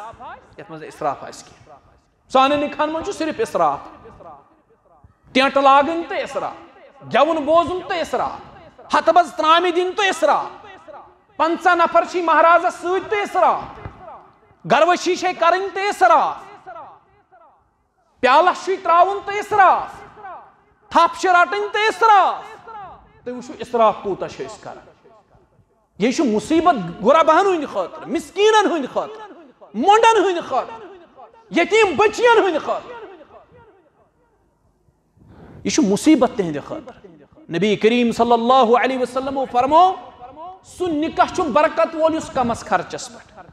یتھ منٛز نہٕ اسراف آسہِ کینٛہہ۔ سانٮ۪ن نکاحن منٛز چھُ صرف اسراف۔ ٹینٹ لاگٕنۍ تہٕ اسراف، گٮ۪وُن بوزُن تہٕ اسراف، ہتہٕ بز ترامہِ دِنۍ تہٕ اسراف، پنژاہ نفر چھِ مہرازس سۭتۍ تہٕ اسراف، گروشی چھے کرٕنۍ تہٕ اسراف، پیالس چھُے تراوُن تہٕ اسراف، تھپھ چھِ رٹٕنۍ تہٕ اسراف۔ تُہۍ وٕچھِو، اسراف کوٗتاہ چھِ أسۍ کران۔ یہِ چھُ مُصیبت غرباہن ہٕنٛدِ خٲطرٕ، مسکیٖنن ہٕنٛدِ خٲطرٕ، مۄنڈن ہٕنٛدِ خٲطرٕ، یتیٖم بچین ہٕنٛدِ خٲطرٕ۔ یہِ چھُ مُصیبت تِہنٛدِ خٲطرٕ۔ نبی کریم صلی اللہ علیہ وسلمو فرموو، سُہ نکاح چھُ برکت وول یُس کمس خرچس پٮ۪ٹھ۔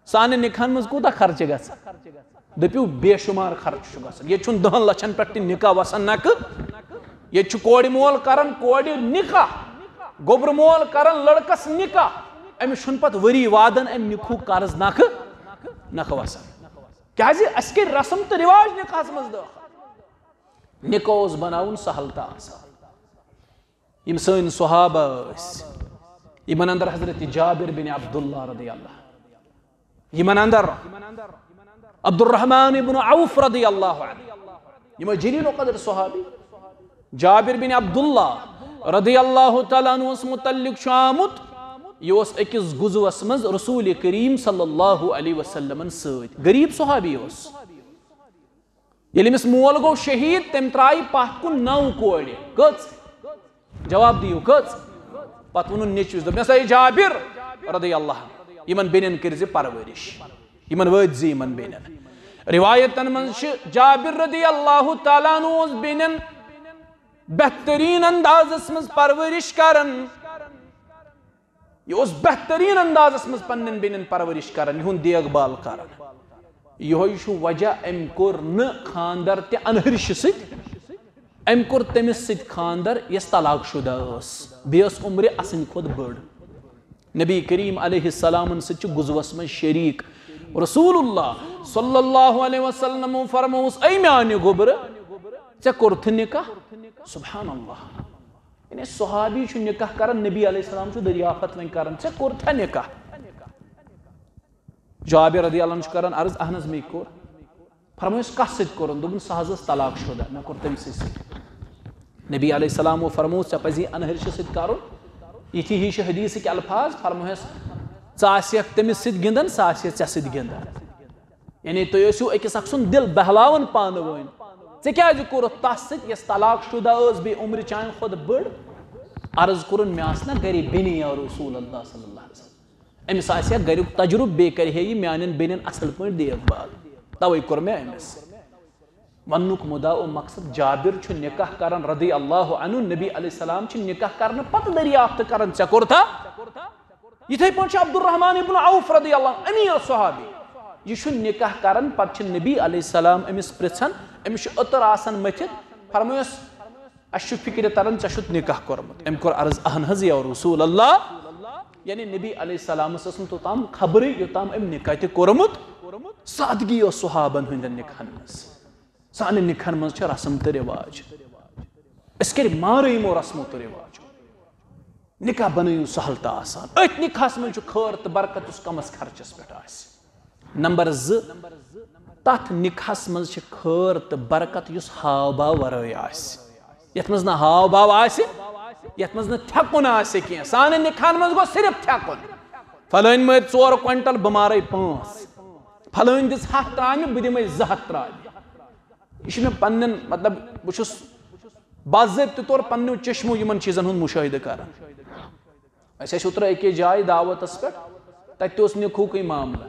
سانہِ نکاحن منٛز کوٗتاہ خرچہٕ گژھان؟ دٔپِو، بے شُمار خرچہٕ چھُ گژھان۔ ییٚتہِ چھُنہٕ دَہَن لَچھَن پٮ۪ٹھ تہِ نِکاح وَسان نَکھٕ۔ ییٚتہِ چھُ کورِ مول کران کورِ نِکاح، گوٚبرٕ مول کران لڑکَس نِکاح۔ أمِس چھُنہٕ پَتہٕ ؤری وادَن اَمہِ نِکاحُک قرض نَکھٕ، نَکھٕ وَسان۔ کیٛازِ؟ اَسہِ کٔرۍ رسم تہٕ رِواج نِکاحَس منٛز دٲخل۔ نِکاح اوس بناوُن سہل تہٕ آسان۔ یِم سٲنۍ صحابہ ٲسۍ، یِمن اندر حضرت جابر بن عبداللہ رضی اللہ، یِمن اندر عبدالرحمن ابن عوف رضی اللہ عنہ، یِم ٲسۍ جلیل القدر صحابی۔ جابر بن عبداللہ رضی اللہ تعالیٰ عنہس متعلق چھُ آمُت، یہِ اوس أکِس غزوس منٛز رسول کریم صلی اللہ علیہ وسلمن سۭتۍ، غریب صحابی اوس۔ ییٚلہِ أمِس مول گوٚو شہیٖد، تٔمۍ ترٛایہِ پتھ کُن نَو کورِ۔ کٔژ؟ جواب دِیِو، کٔژ؟ پتہٕ ووٚنُن نیٚچوِس، دوٚپنَس، "اے جابر رضی اللہ عنہ، یِمن بیٚنٮ۪ن کٔرۍ زِ پرورش، یِمن وٲتۍ زِ یِمن بیٚنٮ۪ن۔" روایتن منٛز چھِ جابر رضی اللہ تعالیٰ عنہ اوس بیٚنٮ۪ن بہتریٖن اندازس منٛز پرورش کران۔ یہِ اوس بہتریٖن اندازس منٛز پننٮ۪ن بیٚنٮ۪ن پرورش کران، یِہُنٛد دیکھ بال کران۔ یِہوٚے چھُ وجہ، أمۍ کوٚر نہٕ خانٛدر تہِ انہرشہِ سۭتۍ، أمۍ کوٚر تٔمِس سۭتۍ خانٛدر، یۄس طلاق شدہ ٲس، بیٚیہِ ٲس عمرِ اَسٕنٛدِ کھۄتہٕ بٔڑ۔ نبی کریم علیہ السلامن سۭتۍ چھُ غزوس منٛز شریٖک۔ رسول اللہ صلی اللہ علیہ وسلمو فرمووُس، "اے میانہِ گوٚبرٕ، ژےٚ کوٚرتھٕ نکاح؟" سبحان اللہ۔ یعنی صحابی چھُ نکاح کران، نبی علیہ السلام چھُ دریافت وۄنۍ کران، "ژےٚ کوٚرتھا نکاح؟" جابر رضی اللہ عنہ چھُ کران عرض، "اہن حظ، مےٚ کوٚر۔" فرمٲیِس، "کَس سۭتۍ کوٚرُن؟" دوٚپُن، "سُہ حظ ٲس طلاق شُدہ، مےٚ کوٚر تٔمۍ سٕے سۭتۍ۔" نبی علیہ السلامو فرموو، "ژےٚ پَزی اَنہرشہِ سۭتۍ کَرُن۔" یِتھی ہِوی چھِ حدیثٕکۍ الفاظ، فرمٲیِس، "ژٕ آسہِ ہَکھ تٔمِس سۭتۍ گِنٛدان، سُہ آسہِ ہا ژےٚ سۭتۍ گِنٛدان۔" یعنی تُہۍ ٲسِو أکِس اَکھ سُنٛد دِل بہلاوان پانہٕ ؤنۍ۔ "ژےٚ کیٛازِ کوٚرُتھ تَس سۭتۍ، یۄس طلاق شُدہ ٲس، بیٚیہِ عمرِ چانہِ کھۄتہٕ بٔڑ؟" عرض کوٚرُن، "مےٚ آسہٕ نا گَرِ بیٚنہِ یا رسول اللہ صلی اللہ علیہ وسلم۔" أمِس آسہِ ہا گَریُک تجرُبہٕ، بیٚیہِ کَرِ ہے یہِ میٛانٮ۪ن بیٚنٮ۪ن اَصٕل پٲٹھۍ دیکھ بال۔ تَوَے کوٚر مےٚ أمِس۔ وَننُک مُدا و مقصد، جابر چھُ نکاح کران رضی اللہ عنہ، نبی علیہ السلام چھِ نکاح کرنہٕ پتہٕ دریافت کران، "ژےٚ کوٚرتھا؟" یِتھَے پٲٹھۍ چھُ عبدالرحمان ابن عوف رضی اللہ عنہ، امیر صحابی، یہِ چھُ نکاح کران، پتہٕ چھِ نبی علیہ السلام أمِس پرژھان، أمِس چھُ عطر آسان مٔتھِتھ، فرمٲیِس، "اَسہِ چھُ فِکرِ تران، ژےٚ چھُتھ نکاح کوٚرمُت؟" أمۍ کوٚر عرض، "اہن حظ یا رسول اللہ۔" یعنی نبی علیہ السلامس ٲس نہٕ توٚتام خبرٕے، یوٚتام أمۍ نکاح تہِ کوٚرمُت۔ سادگی ٲس صحابن ہٕنٛدٮ۪ن نکاحن منٛز۔ سانٮ۪ن نکاحن منٛز چھِ رسم تہٕ رواج۔ أسۍ کٔرۍ مارٕے یِمو رسمو تہٕ رواجو۔ نکاح بنٲیِو سہل تہٕ آسان۔ أتھۍ نکاحس منٛز چھُ خٲر تہٕ برکت، یُس کمس خرچس پٮ۪ٹھ آسہِ۔ نمبر زٕ، تتھ نکاحس منٛز چھِ خٲر تہٕ برکت، یُس ہاو باو ورٲے آسہِ۔ یتھ منٛز نہٕ ہاو باو آسہِ، یتھ منٛز نہٕ تھٮ۪کُن آسہِ کینٛہہ۔ سانٮ۪ن نکاحن منٛز گوٚو صرف تھٮ۪کُن۔ فلٲنۍ مٲرۍ ژور کوینٹل، بہٕ مارے پانٛژھ۔ فلٲنۍ دِژ ہتھ ترامہِ، بہٕ دِمے زٕ ہتھ ترامہِ۔ یہِ چھُ مےٚ پننٮ۪ن، مطلب، بہٕ چھُس باضٲبطہٕ طور پننیو چشمو یِمن چیٖزن ہُنٛد مُشٲہدٕ کران۔ أسۍ ٲسۍ اوترٕ أکِس جایہِ دعوتس پٮ۪ٹھ، تتہِ تہِ اوس نِکہُکٕے معاملہٕ۔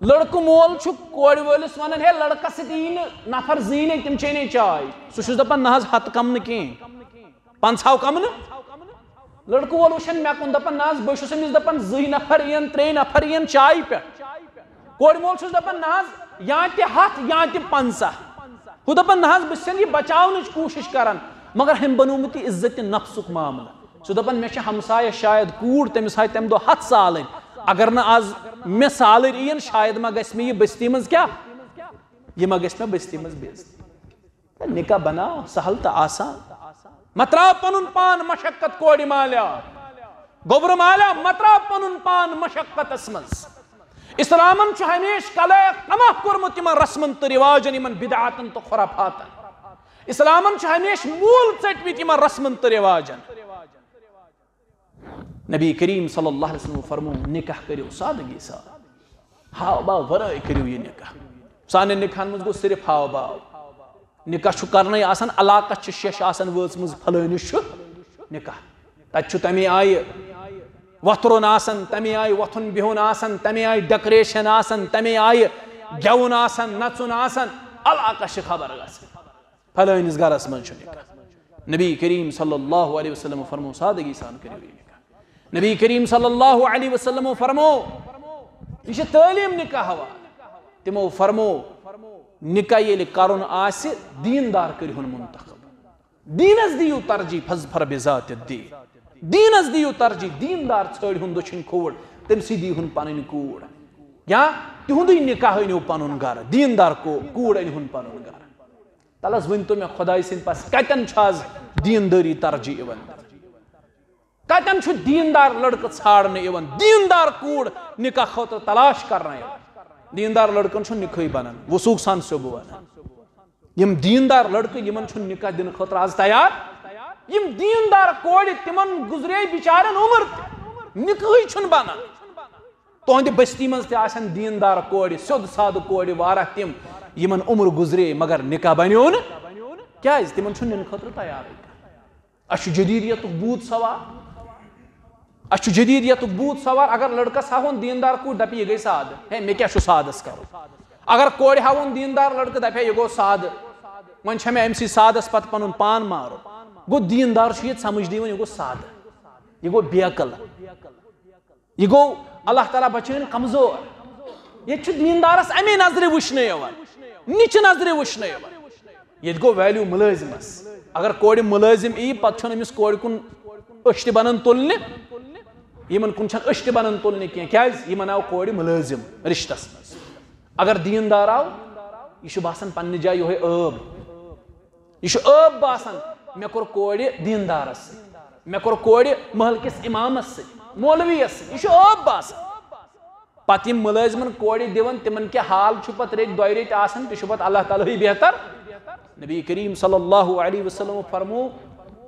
لڑکہٕ مول چھُ کورِ وٲلِس ونان، "ہے، لڑکس سۭتۍ یی نہٕ نفر زٕے نَے، تِم چیٚیہِ نَے چاے۔" سُہ چھُس دپان، "نہ حظ، ہتہٕ کم نہٕ کینٛہہ، پنٛژاہ کم نہٕ۔" لڑکہٕ وول وٕچھان مےٚ کُن، دپان، "نہ حظ، بہٕ چھُس أمِس دپان، زٕے نفر یِن، ترٛے نفر یِن چایہِ پٮ۪ٹھ۔" کورِ مول چھُس دپان، "نہ حظ، یا تہِ ہتھ، یا تہِ پنٛژاہ۔" ہُہ دپان، "نہ حظ، بہٕ چھُسن یہِ بچاونٕچ کوٗشش کران، مگر ہُمۍ بنوومُت یہِ عزت نفسُک معاملہٕ۔" سُہ دپان، "مےٚ چھِ ہمسایس شاید کوٗر، تٔمِس آیہِ تمہِ دۄہ ہتھ سالٕنۍ۔ اگر نہٕ از مےٚ سالٕنۍ یِن، شاید ما گژھِ مےٚ یہِ بستی منٛز کیٛاہ؟ یہِ ما گژھِ مےٚ بستی منٛز بے عزتی؟" نکاح بناو سہل تہٕ آسان۔ مہ تراو پنُن پان مشقت کورِ مالیا، گوبرٕ مالیا، مہ تراو پنُن پان مشقتس منٛز۔ اسلامن چھُ ہمیشہٕ کلے کماہ کوٚرمُت یِمن رسمن تہٕ رواجن، یِمن بدعاتن تہٕ خرافاتن۔ اسلامن چھُ ہمیشہٕ موٗل ژٔٹمٕتۍ یِمن رسمن تہٕ رواجن۔ نبی کریم صلی اللہ علیہ وسلم فرمو، نکاح کٔرِو سادگی سان، ہاو باو ورٲے کٔرِو یہِ نکاح۔ سانٮ۪ن نکاحن منٛز گوٚو صرف ہاو باو۔ نکاح چھُ کرنَے آسان، علاقس چھِ شیٚش آسان وٲژمٕژ، فلٲنِس چھُ نکاح۔ تتہِ چھُ تمے آیہِ وۄتھرُن آسان، تمے آیہِ وۄتھُن بِہُن آسان، تمے آیہِ decoration آسان، تمے آیہِ گٮ۪وُن آسان، نژُن آسان، علاقس چھِ خبر گژھان۔ فلٲنِس گرس منٛز چھُ نکاح۔ نبی کریم صلی اللہ علیہ وسلم فرمو، سادگی سان کٔرِو یہِ نکاح۔ نبی کریم صلی اللہ علیہ وسلم فرمو، یہِ چھِ تعلیٖم نکاح حوالہٕ۔ تِمو فرمو، نکاح ییٚلہِ کرُن آسہِ، دیٖندار کٔرِہُن منتخب۔ دیٖنس دِیِو ترجیح، فاظفر بذات الدین۔ دیٖنس دِیِو ترجیح، دیٖندار ژھٲنٛڈِہُن دٔچھِنۍ کھووُر، تٔمۍ سٕے دیٖہُن پنٕنۍ کوٗر۔ یا تِہُنٛدُے نکاح أنِو پنُن گرٕ، دیٖندار کو-، کوٗر أنِہُن پنُن گرٕ۔ تَلہٕ حظ ؤنۍ تو مےٚ، خۄداے سٕنٛدۍ پاس کَتٮ۪ن چھُ آز دیٖندٲری ترجیح یِوان دِنہٕ؟ کَتٮ۪ن چھُ دیٖندار لڑکہٕ ژھانٛڈنہٕ یِوان، دیٖندار کوٗر نکاح خٲطرٕ تلاش کرنہٕ یِوان؟ دیٖندار لڑکن چھُ نکاحٕے بنان، وثوق سان چھُسو بہٕ وَنان۔ یِم دیٖندار لڑکہٕ، یِمن چھُنہٕ نکاح دِنہٕ خٲطرٕ آز تیار۔ یِم دیٖندار کورِ، تِمن گُزرے بِچارٮ۪ن عمر تہِ، نکاحٕے چھُنہٕ بنان۔ تُہنٛدِ بستی منٛز تہِ آسن دیٖندار کورِ، سیوٚد سادٕ کورِ واریاہ تِم، یِمن عمر گُزرے مگر نکاح بنیو نہٕ۔ کیازِ؟ تِمن چھُنہٕ نِنہٕ خٲطرٕ تیارٕے کانٛہہ۔ اَسہِ چھُ جدیدیتُک بوٗت سوار۔ اَسہِ چھُ جدیدیتُک بوٗت سوار۔ اگر لڑکس ہاوہون دیٖندار کوٗر، دپہِ، "یہِ گٔے سادٕ، ہے، مےٚ کیٛاہ چھُ سادس کرُن؟" اگر کورِ ہاوہون دیٖندار لڑکہٕ، دپہِ ہے، "یہِ گوٚو سادٕ، وۄنۍ چھےٚ مےٚ أمۍ سٕے سادس پتہٕ پنُن پان مارُن۔" گوٚو، دیٖندار چھُ ییٚتہِ سمجھ دِوان، یہِ گوٚو سادٕ، یہِ گوٚو بے عقل۔ یہِ گوٚو اللہ تعالیٰ بچٲیِن کمزور۔ ییٚتہِ چھُ دیٖندارس اَمے نظرِ وٕچھنہٕ یِوان، نِچہِ نظرِ وٕچھنہٕ یِوان۔ ییٚتہِ گوٚو value مُلٲزِمس۔ اگر کورِ مُلٲزِم یی، پتہٕ چھُنہٕ أمِس کورِ کُن أچھ تہِ بنان تُلنہِ، یِمن کُن چھَنہٕ أچھ تہِ بنان تُلنہِ کینٛہہ۔ کیازِ؟ یِمن آو کورِ مُلٲزِم رِشتس منٛز۔ اگر دیٖندار آو، یہِ چھُ باسان پننہِ جایہِ یِہوٚے عٲب۔ یہِ چھُ عٲب باسان، مےٚ کوٚر کورِ دیٖندارس سۭتۍ۔ مےٚ کوٚر کورِ محلہٕ کِس اِمامَس سۭتۍ، مولویَس سۭتۍ، یہِ چھُ عٲب باسان۔ پَتہٕ یِم مُلٲزِمَن کورِ دِوان، تِمَن کیٛاہ حال چھُ پَتہٕ رٮ۪تۍ دۄیہِ رٮ۪تۍ آسان، تہِ چھُ پَتہٕ اللہ تعالیٰ ہٕے بہتر۔ نبی کریم صلی اللہ علیہ وسلم فرمو،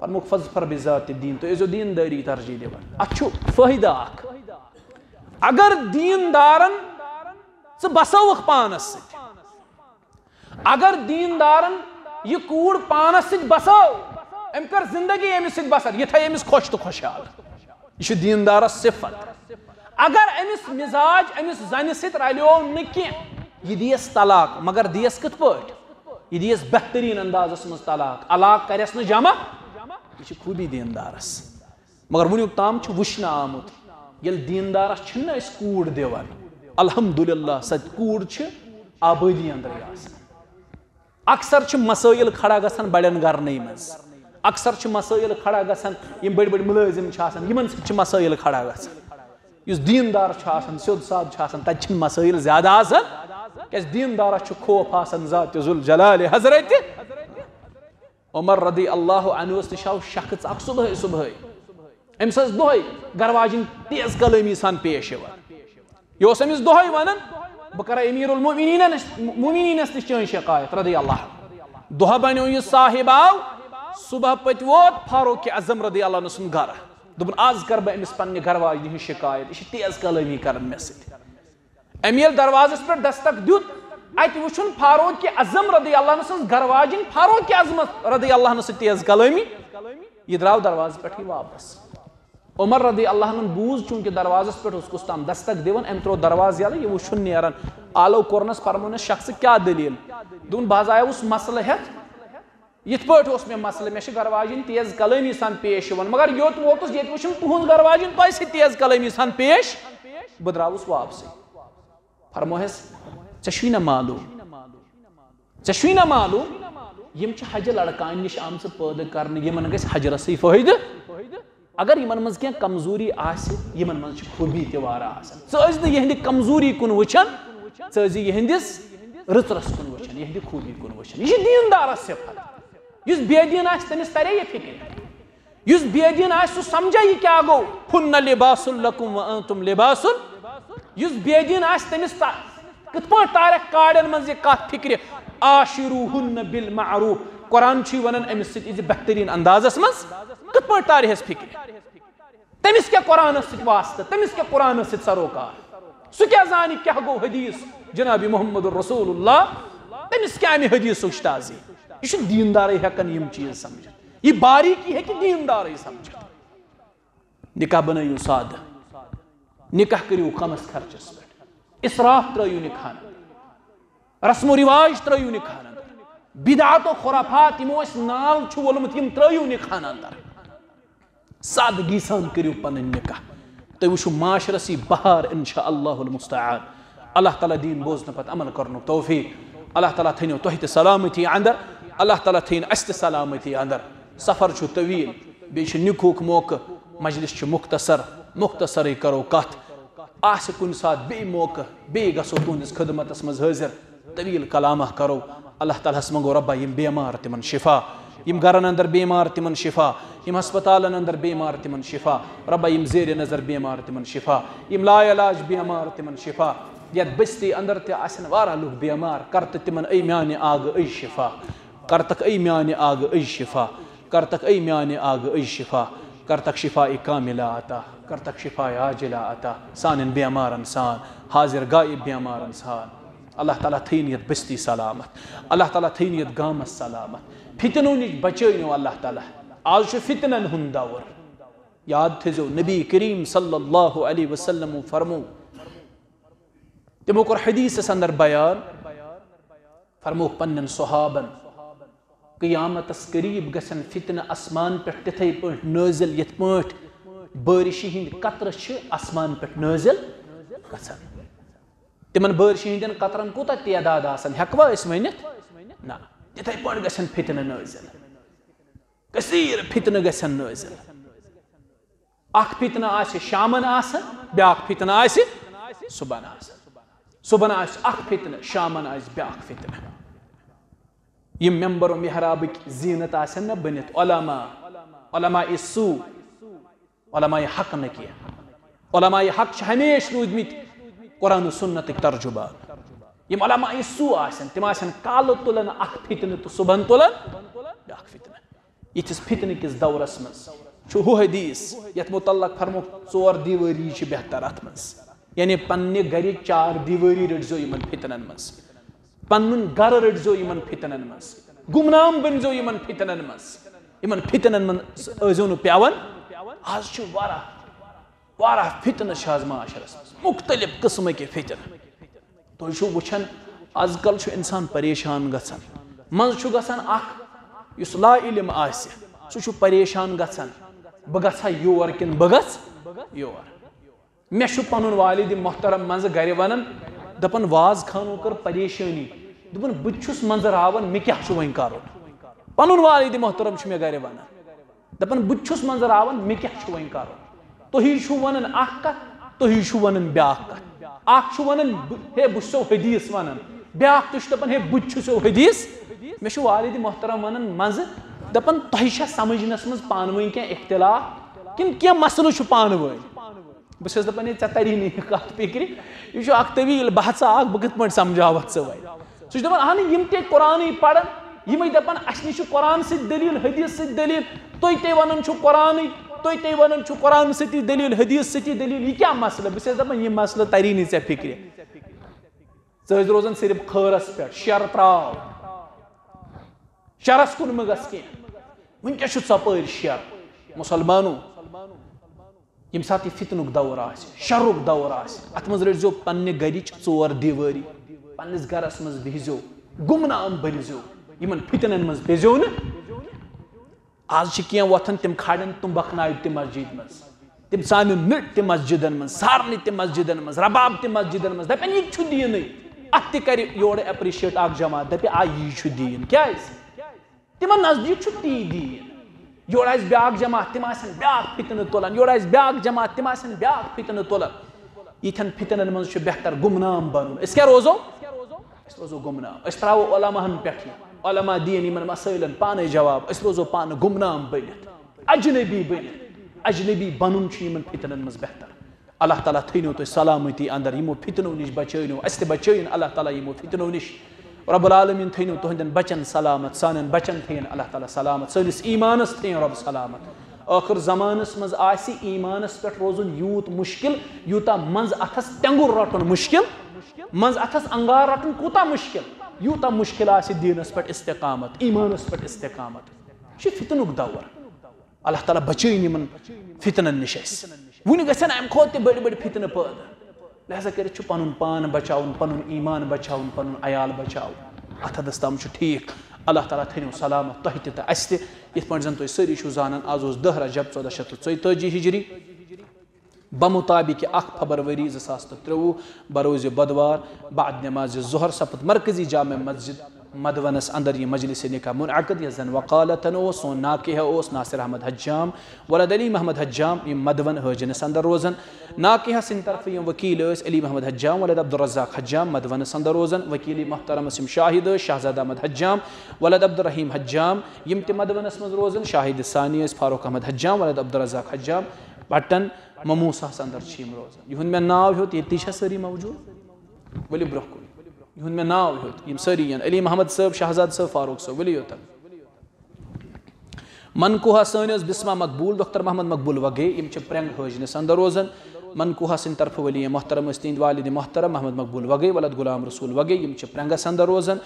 فرموک، "فاظفر بذات الدین"، تُہۍ ٲسۍزیو دیٖندٲری ترجیح دِوان۔ اَتھ چھُ فٲیدٕ اَکھ۔ اگر دیٖندارَن ژٕ بسٲوٕکھ پانَس سۭتۍ، اگر دیٖندارَن یہِ کوٗر پانَس سۭتۍ بسٲو، أمۍ کٔر زندگی أمِس سۭتۍ بسر، یہِ تھایہِ أمِس خۄش تہٕ خۄشحال۔ یہِ چھُ دیٖندارَس صفت۔ اگر أمِس مزاج أمِس زنہِ سۭتۍ رلیو نہٕ کینٛہہ، یہِ دِیَس طلاق، مگر دِیَس کِتھ پٲٹھۍ؟ یہِ دِیَس بہتریٖن اندازَس منٛز طلاق، علاقہٕ کَرٮ۪س نہٕ جمع۔ یہِ چھِ خوٗبی دیٖندارَس۔ مگر وٕنیُک تام چھُ وٕچھنہٕ آمُت، ییٚلہِ دیٖندارَس چھِنہٕ أسۍ کوٗر دِوان، الحمدللہ، سۄ کوٗر چھِ آبٲدی اندرٕے آسان۔ اکثر چھِ مسٲیِل کھڑا گژھان بڑٮ۪ن گرنٕے منٛز۔ اکثر چھِ مسٲیِل کھڑا گژھان، یِم بٔڑۍ بٔڑۍ مُلٲزِم چھِ آسان، یِمن سۭتۍ چھِ مسٲیِل کھڑا گژھان۔ یُس دیٖندار چھُ آسان، سیوٚد سادٕ چھُ آسان، تَتہِ چھِنہٕ مسٲیِل زیادٕ آسان، کیٛازِ دیٖندارَس چھُ خوف آسان ذاتِ ذوالجلالِ حضرتِ۔ عمر رضی اللہ عنہ نِش آو شخص اکھ صبحٲے صبحٲے۔ أمِس ٲس دۄہے گرٕ واجِنۍ تیز کلٲمی سان پیش یِوان۔ یہِ اوس أمِس دۄہے وَنان، "بہٕ کَرٕ أمیٖر المومنیٖنَس، مومنیٖنَس نِش چٲنۍ شکایت"، رضی اللہ عنہ۔ دۄہ بنیو یہِ صاحب آو، صبح پٔتۍ ووت فاروق اعظم رضی اللہ عنہ سُنٛد گرٕ۔ دوٚپُن، "آز کَرٕ بہٕ أمِس پننہِ گرٕ واجنہِ ہِنٛز شکایت، یہِ چھِ تیز کلٲمی کران مےٚ سۭتۍ۔" أمۍ ییٚلہِ دروازس پٮ۪ٹھ دستک دیُت، اَتہِ وُچھُن فاروق اعظم رضی اللہ عنہ سٕنٛز گرٕ واجِنۍ فاروق اعظمس رضی اللہ عنہ سۭتۍ تیز کلٲمی۔ یہِ درٛاو دروازٕ پٮ۪ٹھٕے واپس۔ عمر رضی اللہ عنہ بوٗز، چوٗنٛکہِ دروازس پٮ۪ٹھ اوس کُس تام دستک دِوان، أمۍ ترٛوو دروازٕ یَلہٕ، یہِ وُچھُن نیران۔ آلو کوٚرنس، فرموونس، "شخص، کیٛاہ دٔلیٖل؟" دوٚپُن، "بہٕ حظ آیوُس مسلہٕ ہٮ۪تھ۔ یِتھ پٲٹھۍ اوس مےٚ مسلہٕ، مےٚ چھِ گرٕ واجِنۍ تیز کلٲمی سان پیش یِوان، مگر یوٚت ووتُس، ییٚتہِ وٕچھُم تُہٕنٛز گرٕ واجِنۍ تۄہہِ سۭتۍ تیز کلٲمی سان پیش، بہٕ درٛاوُس واپسٕے۔" فرموہس، "ژےٚ چھُے نہ معلوٗم، ژےٚ چھُے نہ معلوٗم، یِم چھِ حجہِ لڑکانہِ نِش آمژٕ پٲدٕ کرنہٕ، یِمن گژھِ حجرسٕے فٲیدٕ۔ اگر یِمن منٛز کینٛہہ کمزوری آسہِ، یِمن منٛز چھِ خوٗبی تہِ واریاہ آسان۔ ژٕ ٲسۍ نہٕ یِہنٛدِ کمزوری کُن وٕچھان، ژٕ ٲسۍ زِ یِہنٛدِس رٕژرس کُن وٕچھان، یِہنٛدِ خوٗبی کُن وٕچھان۔" یہِ چھِ دیٖندارس صفت۔ یُس بے دیٖن آسہِ، تٔمِس ترے یہِ فِکرِ۔ یُس بے دیٖن آسہِ، سُہ سمجھے یہِ کیٛاہ گوٚو، "ہُنَّ لِباسٌ لَکُمْ وَأَنْتُمْ لِبَاسٌ"۔ یُس بے دیٖن آسہِ، تٔمِس تا-، کِتھ پٲٹھۍ تارٮ۪کھ کاڑٮ۪ن منٛز یہِ کَتھ فِکرِ، "عاشروہن بالمعروف"؟ قرآن چھُے وَنان أمِس سۭتۍ زِ بہتریٖن اندازس منٛز۔ کِتھ پٲٹھۍ تارِ ہس فِکرِ؟ تٔمِس کیٛاہ قرآنس سۭتۍ واسطہٕ؟ تٔمِس کیٛاہ قرآنس سۭتۍ سروکار؟ سُہ کیٛاہ زانہِ کیٛاہ گوٚو حدیث جناب محمد رسول اللہ؟ تٔمِس کیٛاہ اَمہِ حدیثٕچ تعزیٖم؟ یہِ چھُ دیٖندارٕے ہٮ۪کان یِم چیٖز سمجھِتھ۔ یہِ باریٖکی ہیٚکہِ دیٖندارٕے سمجھِتھ۔ نکاح بنٲیِو سادٕ، نکاح کٔرِو کمس خرچس پٮ۪ٹھ، اسراف ترٲیِو نکاحن، رسم و رواج ترٲیِو نکاحن اندر، بدعت و خرافات یِمو اَسہِ ناو چھُ وولمُت، یِم ترٲیِو نکاحن اندر۔ سادگی سان کٔرِو پنٕنۍ نکاح، تُہۍ وٕچھِو معاشرس یی بہار، انشاء اللہ المستعان۔ اللہ تعالیٰ دِیِن بوزنہٕ پتہٕ عمل کرنُک توفیق۔ اللہ تعالیٰ تھٲینو تۄہہِ تہِ سلامتی اندر، اللہ تعالیٰ تھٲیِن اَسہِ تہِ سلامتی اندر۔ سفر چھُ طویل، بیٚیہِ چھُ نِکہُک موقعہٕ، مجلس چھُ مختصر، مختصرٕے کرو کتھ۔ آسہِ کُنہِ ساتہٕ بیٚیہِ موقعہٕ، بیٚیہِ گژھو تُہنٛدِس خدمتس منٛز حٲضِر۔ طویل کلامہ کرو۔ اللہ تعالیٰ ہس منٛگو، رۄبا، یِم بیمار تِمن شفا، یِم گرن اندر بیمار تِمن شفا، یِم ہسپتالن اندر بیمار تِمن شفا، رۄبا، یِم زیر نظر بیمار تِمن شفا، یِم لا علاج بیمار تِمن شفا۔ یتھ بستی اندر تہِ آسن واریاہ لُکھ بیمار، کر تہٕ تِمن اے میانہِ آگہٕ اے شفا، کر تکھ اے میانہِ آگہٕ اے شفا، کر تکھ اے میانہِ آگہٕ اے شفا، کر تکھ شفا کاملہ عطا، کر تکھ شفا عاجلہ عطا، سانٮ۪ن بیمارن سان، حاضر غائب بیمارن سان۔ اللہ تعالیٰ تھٲیِن یتھ بستی سلامت، اللہ تعالیٰ تھٲیِن یتھ گامس سلامت۔ فتنو نِش بچٲیِنو اللہ تعالیٰ۔ آز چھُ فتنن ہُنٛد دور۔ یاد تھٲیزیو، نبی کریم صلی اللہ علیہ وسلم فرمو، تِمو کوٚر حدیثس اندر بیان، فرموکھ پننٮ۪ن صحابن، قیامتس قریب گژھن فتنہٕ آسمان پٮ۪ٹھ تِتھے پٲٹھۍ نٲزِل، یِتھ پٲٹھۍ بٲرشہِ ہٕنٛدۍ قطرٕ چھِ آسمان پٮ۪ٹھ نٲزِل گژھان۔ تِمن بٲرشہِ ہٕنٛدٮ۪ن قطرن کوٗتاہ تعداد آسان، ہٮ۪کوا أسۍ ؤنِتھ؟ نہ۔ تِتھے پٲٹھۍ گژھن فتنہٕ نٲزِل، کثیر فتنہٕ گژھن نٲزِل۔ اکھ فتنہٕ آسہِ شامن آسان، بیاکھ فتنہٕ آسہِ صبحن آسان۔ صبحن آسہِ اکھ فتنہٕ، شامن آسہِ بیاکھ فتنہٕ۔ یِم ممبر و محرابٕکۍ زینت آسن نہ بٔنِتھ، علماء، علماء سوء، علماء حق نہٕ کینٛہہ۔ علماء حق چھِ ہمیشہِ روٗدمٕتۍ قرآن و سنتٕکۍ ترجمان۔ یِم علماء سوٗ آسن، تِم آسن کالہٕ تُلان اکھ فتنہٕ تہٕ صُبحن تُلان بیٛاکھ فتنہٕ۔ یِتھِس فتنہٕ کِس دورس منٛز چھُ ہُہ حدیث، یتھ متعلق فرمووُکھ، ژور دیوٲری چھِ بہتر اتھ منٛز۔ یعنی پننہِ گرِ چار دیوٲری رٔٹزیو یِمن فتنن منٛز۔ پنُن گرٕ رٔٹزیو یِمن فتنن منٛز۔ گمنام بٔنزیو یِمن فتنن منٛز۔ یِمن فتنن منٛز ٲسۍزیو نہٕ پٮ۪وان۔ از چھِ واریاہ، واریاہ فتنہٕ چھِ از معاشرس منٛز، مختلف قٕسمٕکۍ فتنہٕ۔ تُہۍ چھِو وٕچھان، از کل چھُ انسان پریشان گژھان۔ منٛزٕ چھُ گژھان اکھ، یُس لا علم آسہِ، سُہ چھُ پریشان گژھان، بہٕ گژھا یور کِنہٕ بہٕ گژھٕ یور؟ مےٚ چھُ پنُن والد محترم منٛزٕ گرِ ونان، دپان، واز خانو کٔر پریشٲنی، دوٚپُن، بہٕ تہِ چھُس منٛزٕ راوان، مےٚ کیٛاہ چھُ وۄنۍ کرُن؟ پنُن والد محترم چھُ مےٚ گرِ ونان، دپان، بہٕ تہِ چھُس منٛزٕ راوان، مےٚ کیٛاہ چھُ وۄنۍ کرُن؟ تُہی چھُو ونان اکھ کتھ، تُہی چھُو ونان بیٛاکھ کتھ۔ اکھ چھُ ونان، بہٕ، ہے، بہٕ چھُسو حدیث ونان، بیٛاکھ تہِ چھُ دپان، ہے، بہٕ تہِ چھُسو حدیث۔ مےٚ چھُ والد محترم ونان منٛزٕ، دپان، تۄہہِ چھا سمجھنس منٛز پانہٕ ؤنۍ کینٛہہ اختلاف کِنہٕ کینٛہہ مسلہٕ چھُ پانہٕ ؤنۍ؟ بہٕ چھَس دَپان، ہے، ژےٚ تَری نہٕ یہِ کَتھ فِکرِ۔ یہِ چھُ اَکھ طویٖل بحثا اَکھ، بہٕ کِتھ پٲٹھۍ سَمجھاوَتھ ژٕ وۄنۍ؟ سُہ چھُ دَپان، اَہنُو، یِم تے قرآنٕے پَرَن، یِمَے دَپَن، اَسہِ نِش چھُ قرآن سۭتۍ دٔلیٖل، حدیث سۭتۍ دٔلیٖل، تُہۍ تے وَنان چھُو قرآنٕے، تُہۍ تے وَنان چھُو قرآن سۭتی دٔلیٖل، حدیث سۭتی دٔلیٖل، یہِ کیٛاہ مسلہٕ؟ بہٕ چھَس دَپان، یہِ مسلہٕ تَری نہٕ ژےٚ فِکرِ۔ ژٕ ٲسۍ روزان صرف خٲرَس پٮ۪ٹھ، شَر ترٛاو۔ شرس کُن مہٕ گژھ کینٛہہ۔ وٕنکیٚس چھُ ژۄپٲرۍ شر۔ مُسلمانو، ییٚمہِ ساتہٕ یہِ فتنُک دور آسہِ، شرُک دور آسہِ، اتھ منٛز رٔٹزیو پننہِ گرِچ ژور دیوٲری، پننِس گرس منٛز بِہزیو، گمنام بٔنزیو، یِمن فتنن منٛز پیزیو نہٕ۔ آز چھِ کینٛہہ وۄتھان، تِم کھالن تُمبکھ نایہِ تہِ مسجد منٛز۔ تِم ژانن نٔٹۍ تہِ مسجدن منٛز، سارنٕے تہِ مسجدن منٛز، رباب تہِ مسجدن منٛز، دپن، یہِ تہِ چھُ دیٖنٕے۔ اتھ تہِ کرِ یورٕ appreciate اکھ جماعت، دپہِ، آ، یی چھُ دیٖن۔ کیازِ؟ تِمن نزدیٖک چھُ تی دیٖن۔ یورٕ آسہِ بیاکھ جماعت، تِم آسن بیاکھ فتنہٕ تُلان، یورٕ آسہِ بیاکھ جماعت، تِم آسن بیاکھ فتنہٕ تُلان۔ یِتھٮ۪ن فتنن منٛز چھُ بہتر گمنام بنُن۔ أسۍ کیٛاہ روزو؟ أسۍ روزو گمنام۔ أسۍ ترٛاوو علماہن پٮ۪ٹھ یہِ۔ علما دِیِن یِمن مسٲیلن پانے جواب۔ أسۍ روزو پانہٕ گمنام بٔنِتھ، اجنبی بٔنِتھ۔ اجنبی بنُن چھُ یِمن فتنن منٛز بہتر۔ اللہ تعالیٰ تھٲینو تُہۍ سلامتی اندر، یِمو فتنو نِش بچٲینو، اسہِ تہِ بچٲیِن اللہ تعالیٰ یِمو فتنو نِش۔ رب العالمین تھٲینو تُہنٛدٮ۪ن بچن سلامت، سانٮ۪ن بچن تھٲیِن اللہ تعالیٰ سلامت، سٲنِس ایمانس تھٲیِن رب سلامت۔ ٲخر زمانس منٛز آسہِ ایمانس پٮ۪ٹھ روزُن یوٗت مشکل، یوٗتاہ منٛز اتھس تٮ۪نٛگُر رٹُن مشکل۔ منٛز اتھس انگار رٹُن کوٗتاہ مشکل، یوٗتاہ مشکل آسہِ دیٖنس پٮ۪ٹھ استقامت، ایمانس پٮ۪ٹھ استقامت۔ یہِ چھُ فتنُک دور۔ اللہ تعالیٰ بچٲیِن یِمن فتنن نِش اَسہِ۔ وُنہِ گژھن اَمہِ کھۄتہٕ تہِ بٔڑۍ بٔڑۍ فتنہٕ پٲدٕ۔ لہذا کٔرِتھ چھُ پنُن پان بچاوُن، پنُن ایمان بچاوُن، پنُن عیال بچاوُن۔ اتھ حدس تام چھُ ٹھیٖک۔ اللہ تعالیٰ تھٲینو سلامت تۄہہِ تہِ تہٕ اَسہِ تہِ۔ یِتھ پٲٹھۍ زن تُہۍ سٲری چھِو زانان، آز اوس دَہ رجب ژۄدہ شیٚتھ تہٕ ژۄیتٲجی ہجری۔ بمطابق اکھ فبروری زٕ ساس تہٕ ترٛۆوُہ، بروز بدوار، بعد نماز ظہر سپُد مرکزی جامع مسجد مدونس اندر یہِ مجلس نکاح منعقد، یتھ زن وکالتن اوس سون ناکحہ اوس ناصر احمد حجام ولد علی محمد حجام، یِم مدون حٲجنس اندر روزان۔ ناکحہ سٕنٛدِ طرفہٕ یِم وکیل ٲسۍ علی محمد حجام ولد عبدالرزاق حجام مدونس اندر روزان، وکیل محترم ٲسۍ یِم شاہد ٲسۍ شہزاد احمد حجام ولد عبدالرحیم حجام، یِم تہِ مدونس منٛز روزان۔ شاہد ثانی ٲسۍ فاروق احمد حجام ولد عبدالرزاق حجام، پٹن مموسہس اندر چھِ یِم روزان۔ یِہُنٛد مےٚ ناو ہیوٚت، ییٚتی چھا سٲری موجود؟ ؤلِو برٛونٛہہ کُن۔ یِہُنٛد مےٚ ناو ہیوٚت، یِم سٲری یِن۔ علی محمد صٲب، شہزاد صٲب، فاروق صٲب، ؤلِو یوٚتن۔ منکوہا سٲنۍ ٲس بسمہ مقبول، ڈاکٹر محمد مقبول وگے، یِم چھِ پرٛنٛگ حٲجنس اندر روزان۔ منکوہا سٕنٛدِ طرفہٕ ولی محترم ٲسۍ تِہنٛدۍ والد محترم محمد مقبول وگے ولد غلام رسول وگے، یِم چھِ پرٛنٛگس اندر روزان۔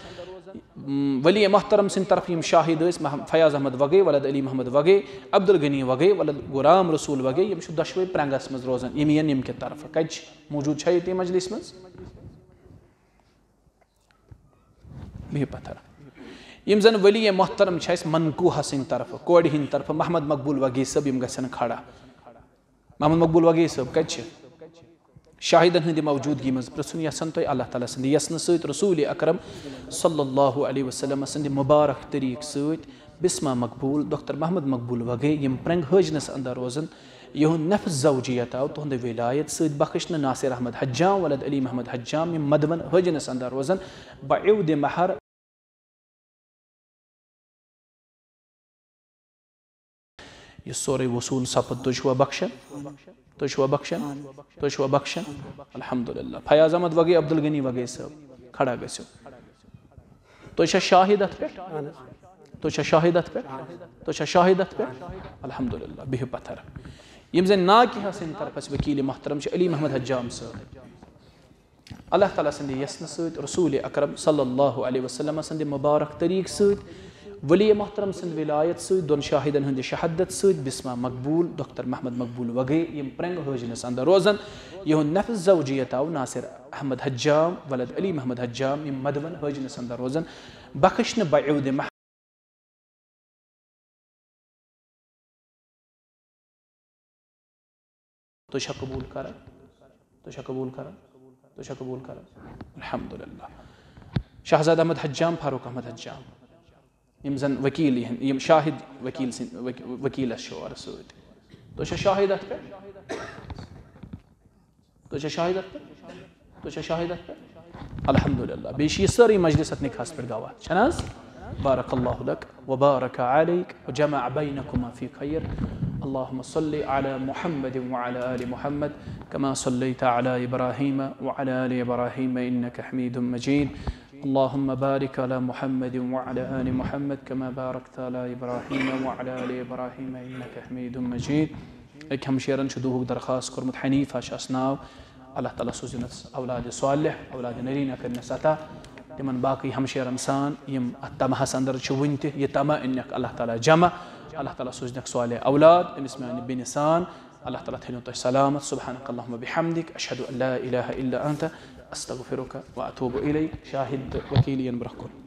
م، ولی محترم سٕنٛدِ طرفہٕ یِم شاہد ٲسۍ، مح-، فیاض احمد وگے ولد علی محمد وگے، عبدالغنی وگے ولد غلام رسول وگے، یِم چھِ دۄشوے پرٛنٛگس منٛز روزان۔ یِم یِن یِم کہِ طرفہٕ۔ کتہِ چھِ؟ موجود چھا ییٚتہِ یہِ مجلس منٛز؟ بِہِو پتھر۔ یِم زن ولی محترم چھِ اَسہِ منکوہا سٕنٛدِ طرفہٕ، کورِ ہٕنٛدِ طرفہٕ، محمد مقبول وگی صٲب، یِم گژھن کھڑا۔ محمد مقبول وگی صٲب کتہِ چھِ؟ شاہدن ہٕنٛدِ موجودگی منٛز پرژھُن یژھان تۄہہِ۔ اللہ تعالیٰ سٕنٛدِ یژھنہٕ سۭتۍ، رسول اکرم صلی اللہ علیہ وسلم سٕنٛدِ مبارک طریٖقہٕ سۭتۍ، بسمہ مقبول، ڈاکٹر محمد مقبول وگے، یِم پرنگ حٲجنس اندر روزان، یِہُنٛد نفس زوجیت آو تُہنٛدِ ولایت سۭتۍ بخشنہٕ۔ ناصر احمد حجام ولد علی محمد حجام، یِم مدون حٲجنس اندر روزان، بعود مہر۔ یہِ سورُے وصوٗل سپُد۔ تُہۍ چھِوا بخشان؟ تُہۍ چھِوا بخشان؟ تُہۍ چھِوا بخشان؟ الحمدللہ۔ فیاض احمد وگے، عبدالغنی وگے صٲب، کھڑا گٔژھِو۔ تُہۍ چھا شاہد اتھ پٮ۪ٹھ؟ تُہۍ چھا شاہد اتھ پٮ۪ٹھ؟ تُہۍ چھا شاہد اتھ پٮ۪ٹھ؟ الحمدللہ، بِہِو پتھر۔ یِم زن ناکحہ سٕنٛدِ طرفہٕ اَسہِ وکیل محترم چھِ، علی محمد حجام صٲب۔ اللہ تعالیٰ سٕنٛدِ یژھنہٕ سۭتۍ، رسول اکرم صلی اللہ علیہ وسلم سٕنٛدِ مبارک طریٖقہٕ سۭتۍ، ولی محترم سٕنٛدِ ولایت سۭتۍ، دۄن شاہدن ہٕنٛدِ شہادت سۭتۍ، بسمہ مقبول، دختر محمد مقبول وگے، یِم پرنگ حٲجنس اندر روزن، یِہُنٛد نفس زوجیت آو ناصر احمد حجام ولد علی محمد حجام، یِم مدون حٲجنس اندر روزن، بخشنہٕ بعیودِ مح-، تُہۍ چھا قبول کران؟ تُہۍ چھا قبول کران؟ تُہۍ چھا قبول کران؟ الحمدللہ۔ شہزاد احمد حجام، فاروق احمد حجام، یِم زن وکیل یِہنٛد، یِم شاہد وکیل سٕنٛدۍ، وک-، وکیلس چھِ اورٕ سۭتۍ۔ تُہۍ چھا شاہد اتھ پٮ۪ٹھ؟ تُہۍ چھا شاہد اتھ پٮ۪ٹھ؟ تُہۍ چھا شاہد اتھ پٮ۪ٹھ؟ الحمدللہ۔ بیٚیہِ چھِ یہِ سٲرٕے مجلس اتھ نکاحس پٮ۪ٹھ گواہ۔ چھَنہٕ حظ؟ بارک اللہ لک وبارک علیک وجمع بینکما فی خیر۔ اللهم صل على محمد وعلى آل محمد كما صليت على إبراهيم وعلى آل إبراهيم إنك حميد مجيد۔ اللهم بارك على محمد وعلى آل محمد كما باركت على إبراهيم وعلى آل إبراهيم إنك حميد مجيد۔ أکۍ ہمشیرن چھُ دُہُک درخواست کوٚرمُت، حنیفہ چھُ اَس ناو۔ اللہ تعالیٰ سوٗزِنَس اولاد صالح، اولاد نرینہ کٔرِنَس عطا۔ تِمن باقٕے ہمشیرن سان یِم اَتھ تمہس اندر چھِ وٕنہِ تہِ، یہِ تمہ أنِکھ اللہ تعالیٰ جمع۔ اللہ تعالیٰ سوٗزِنَکھ صالح اولاد، أمِس میانہِ بیٚنہِ سان۔ اللہ تعالیٰ تھٲینو تۄہہِ سلامت۔ سبحانک اللہم وبحمدک، اشہد ان لا الہ الا انت، استغفرک واتوب الیک۔ شاہد تہٕ وکیل یِن برونٛہہ کُن۔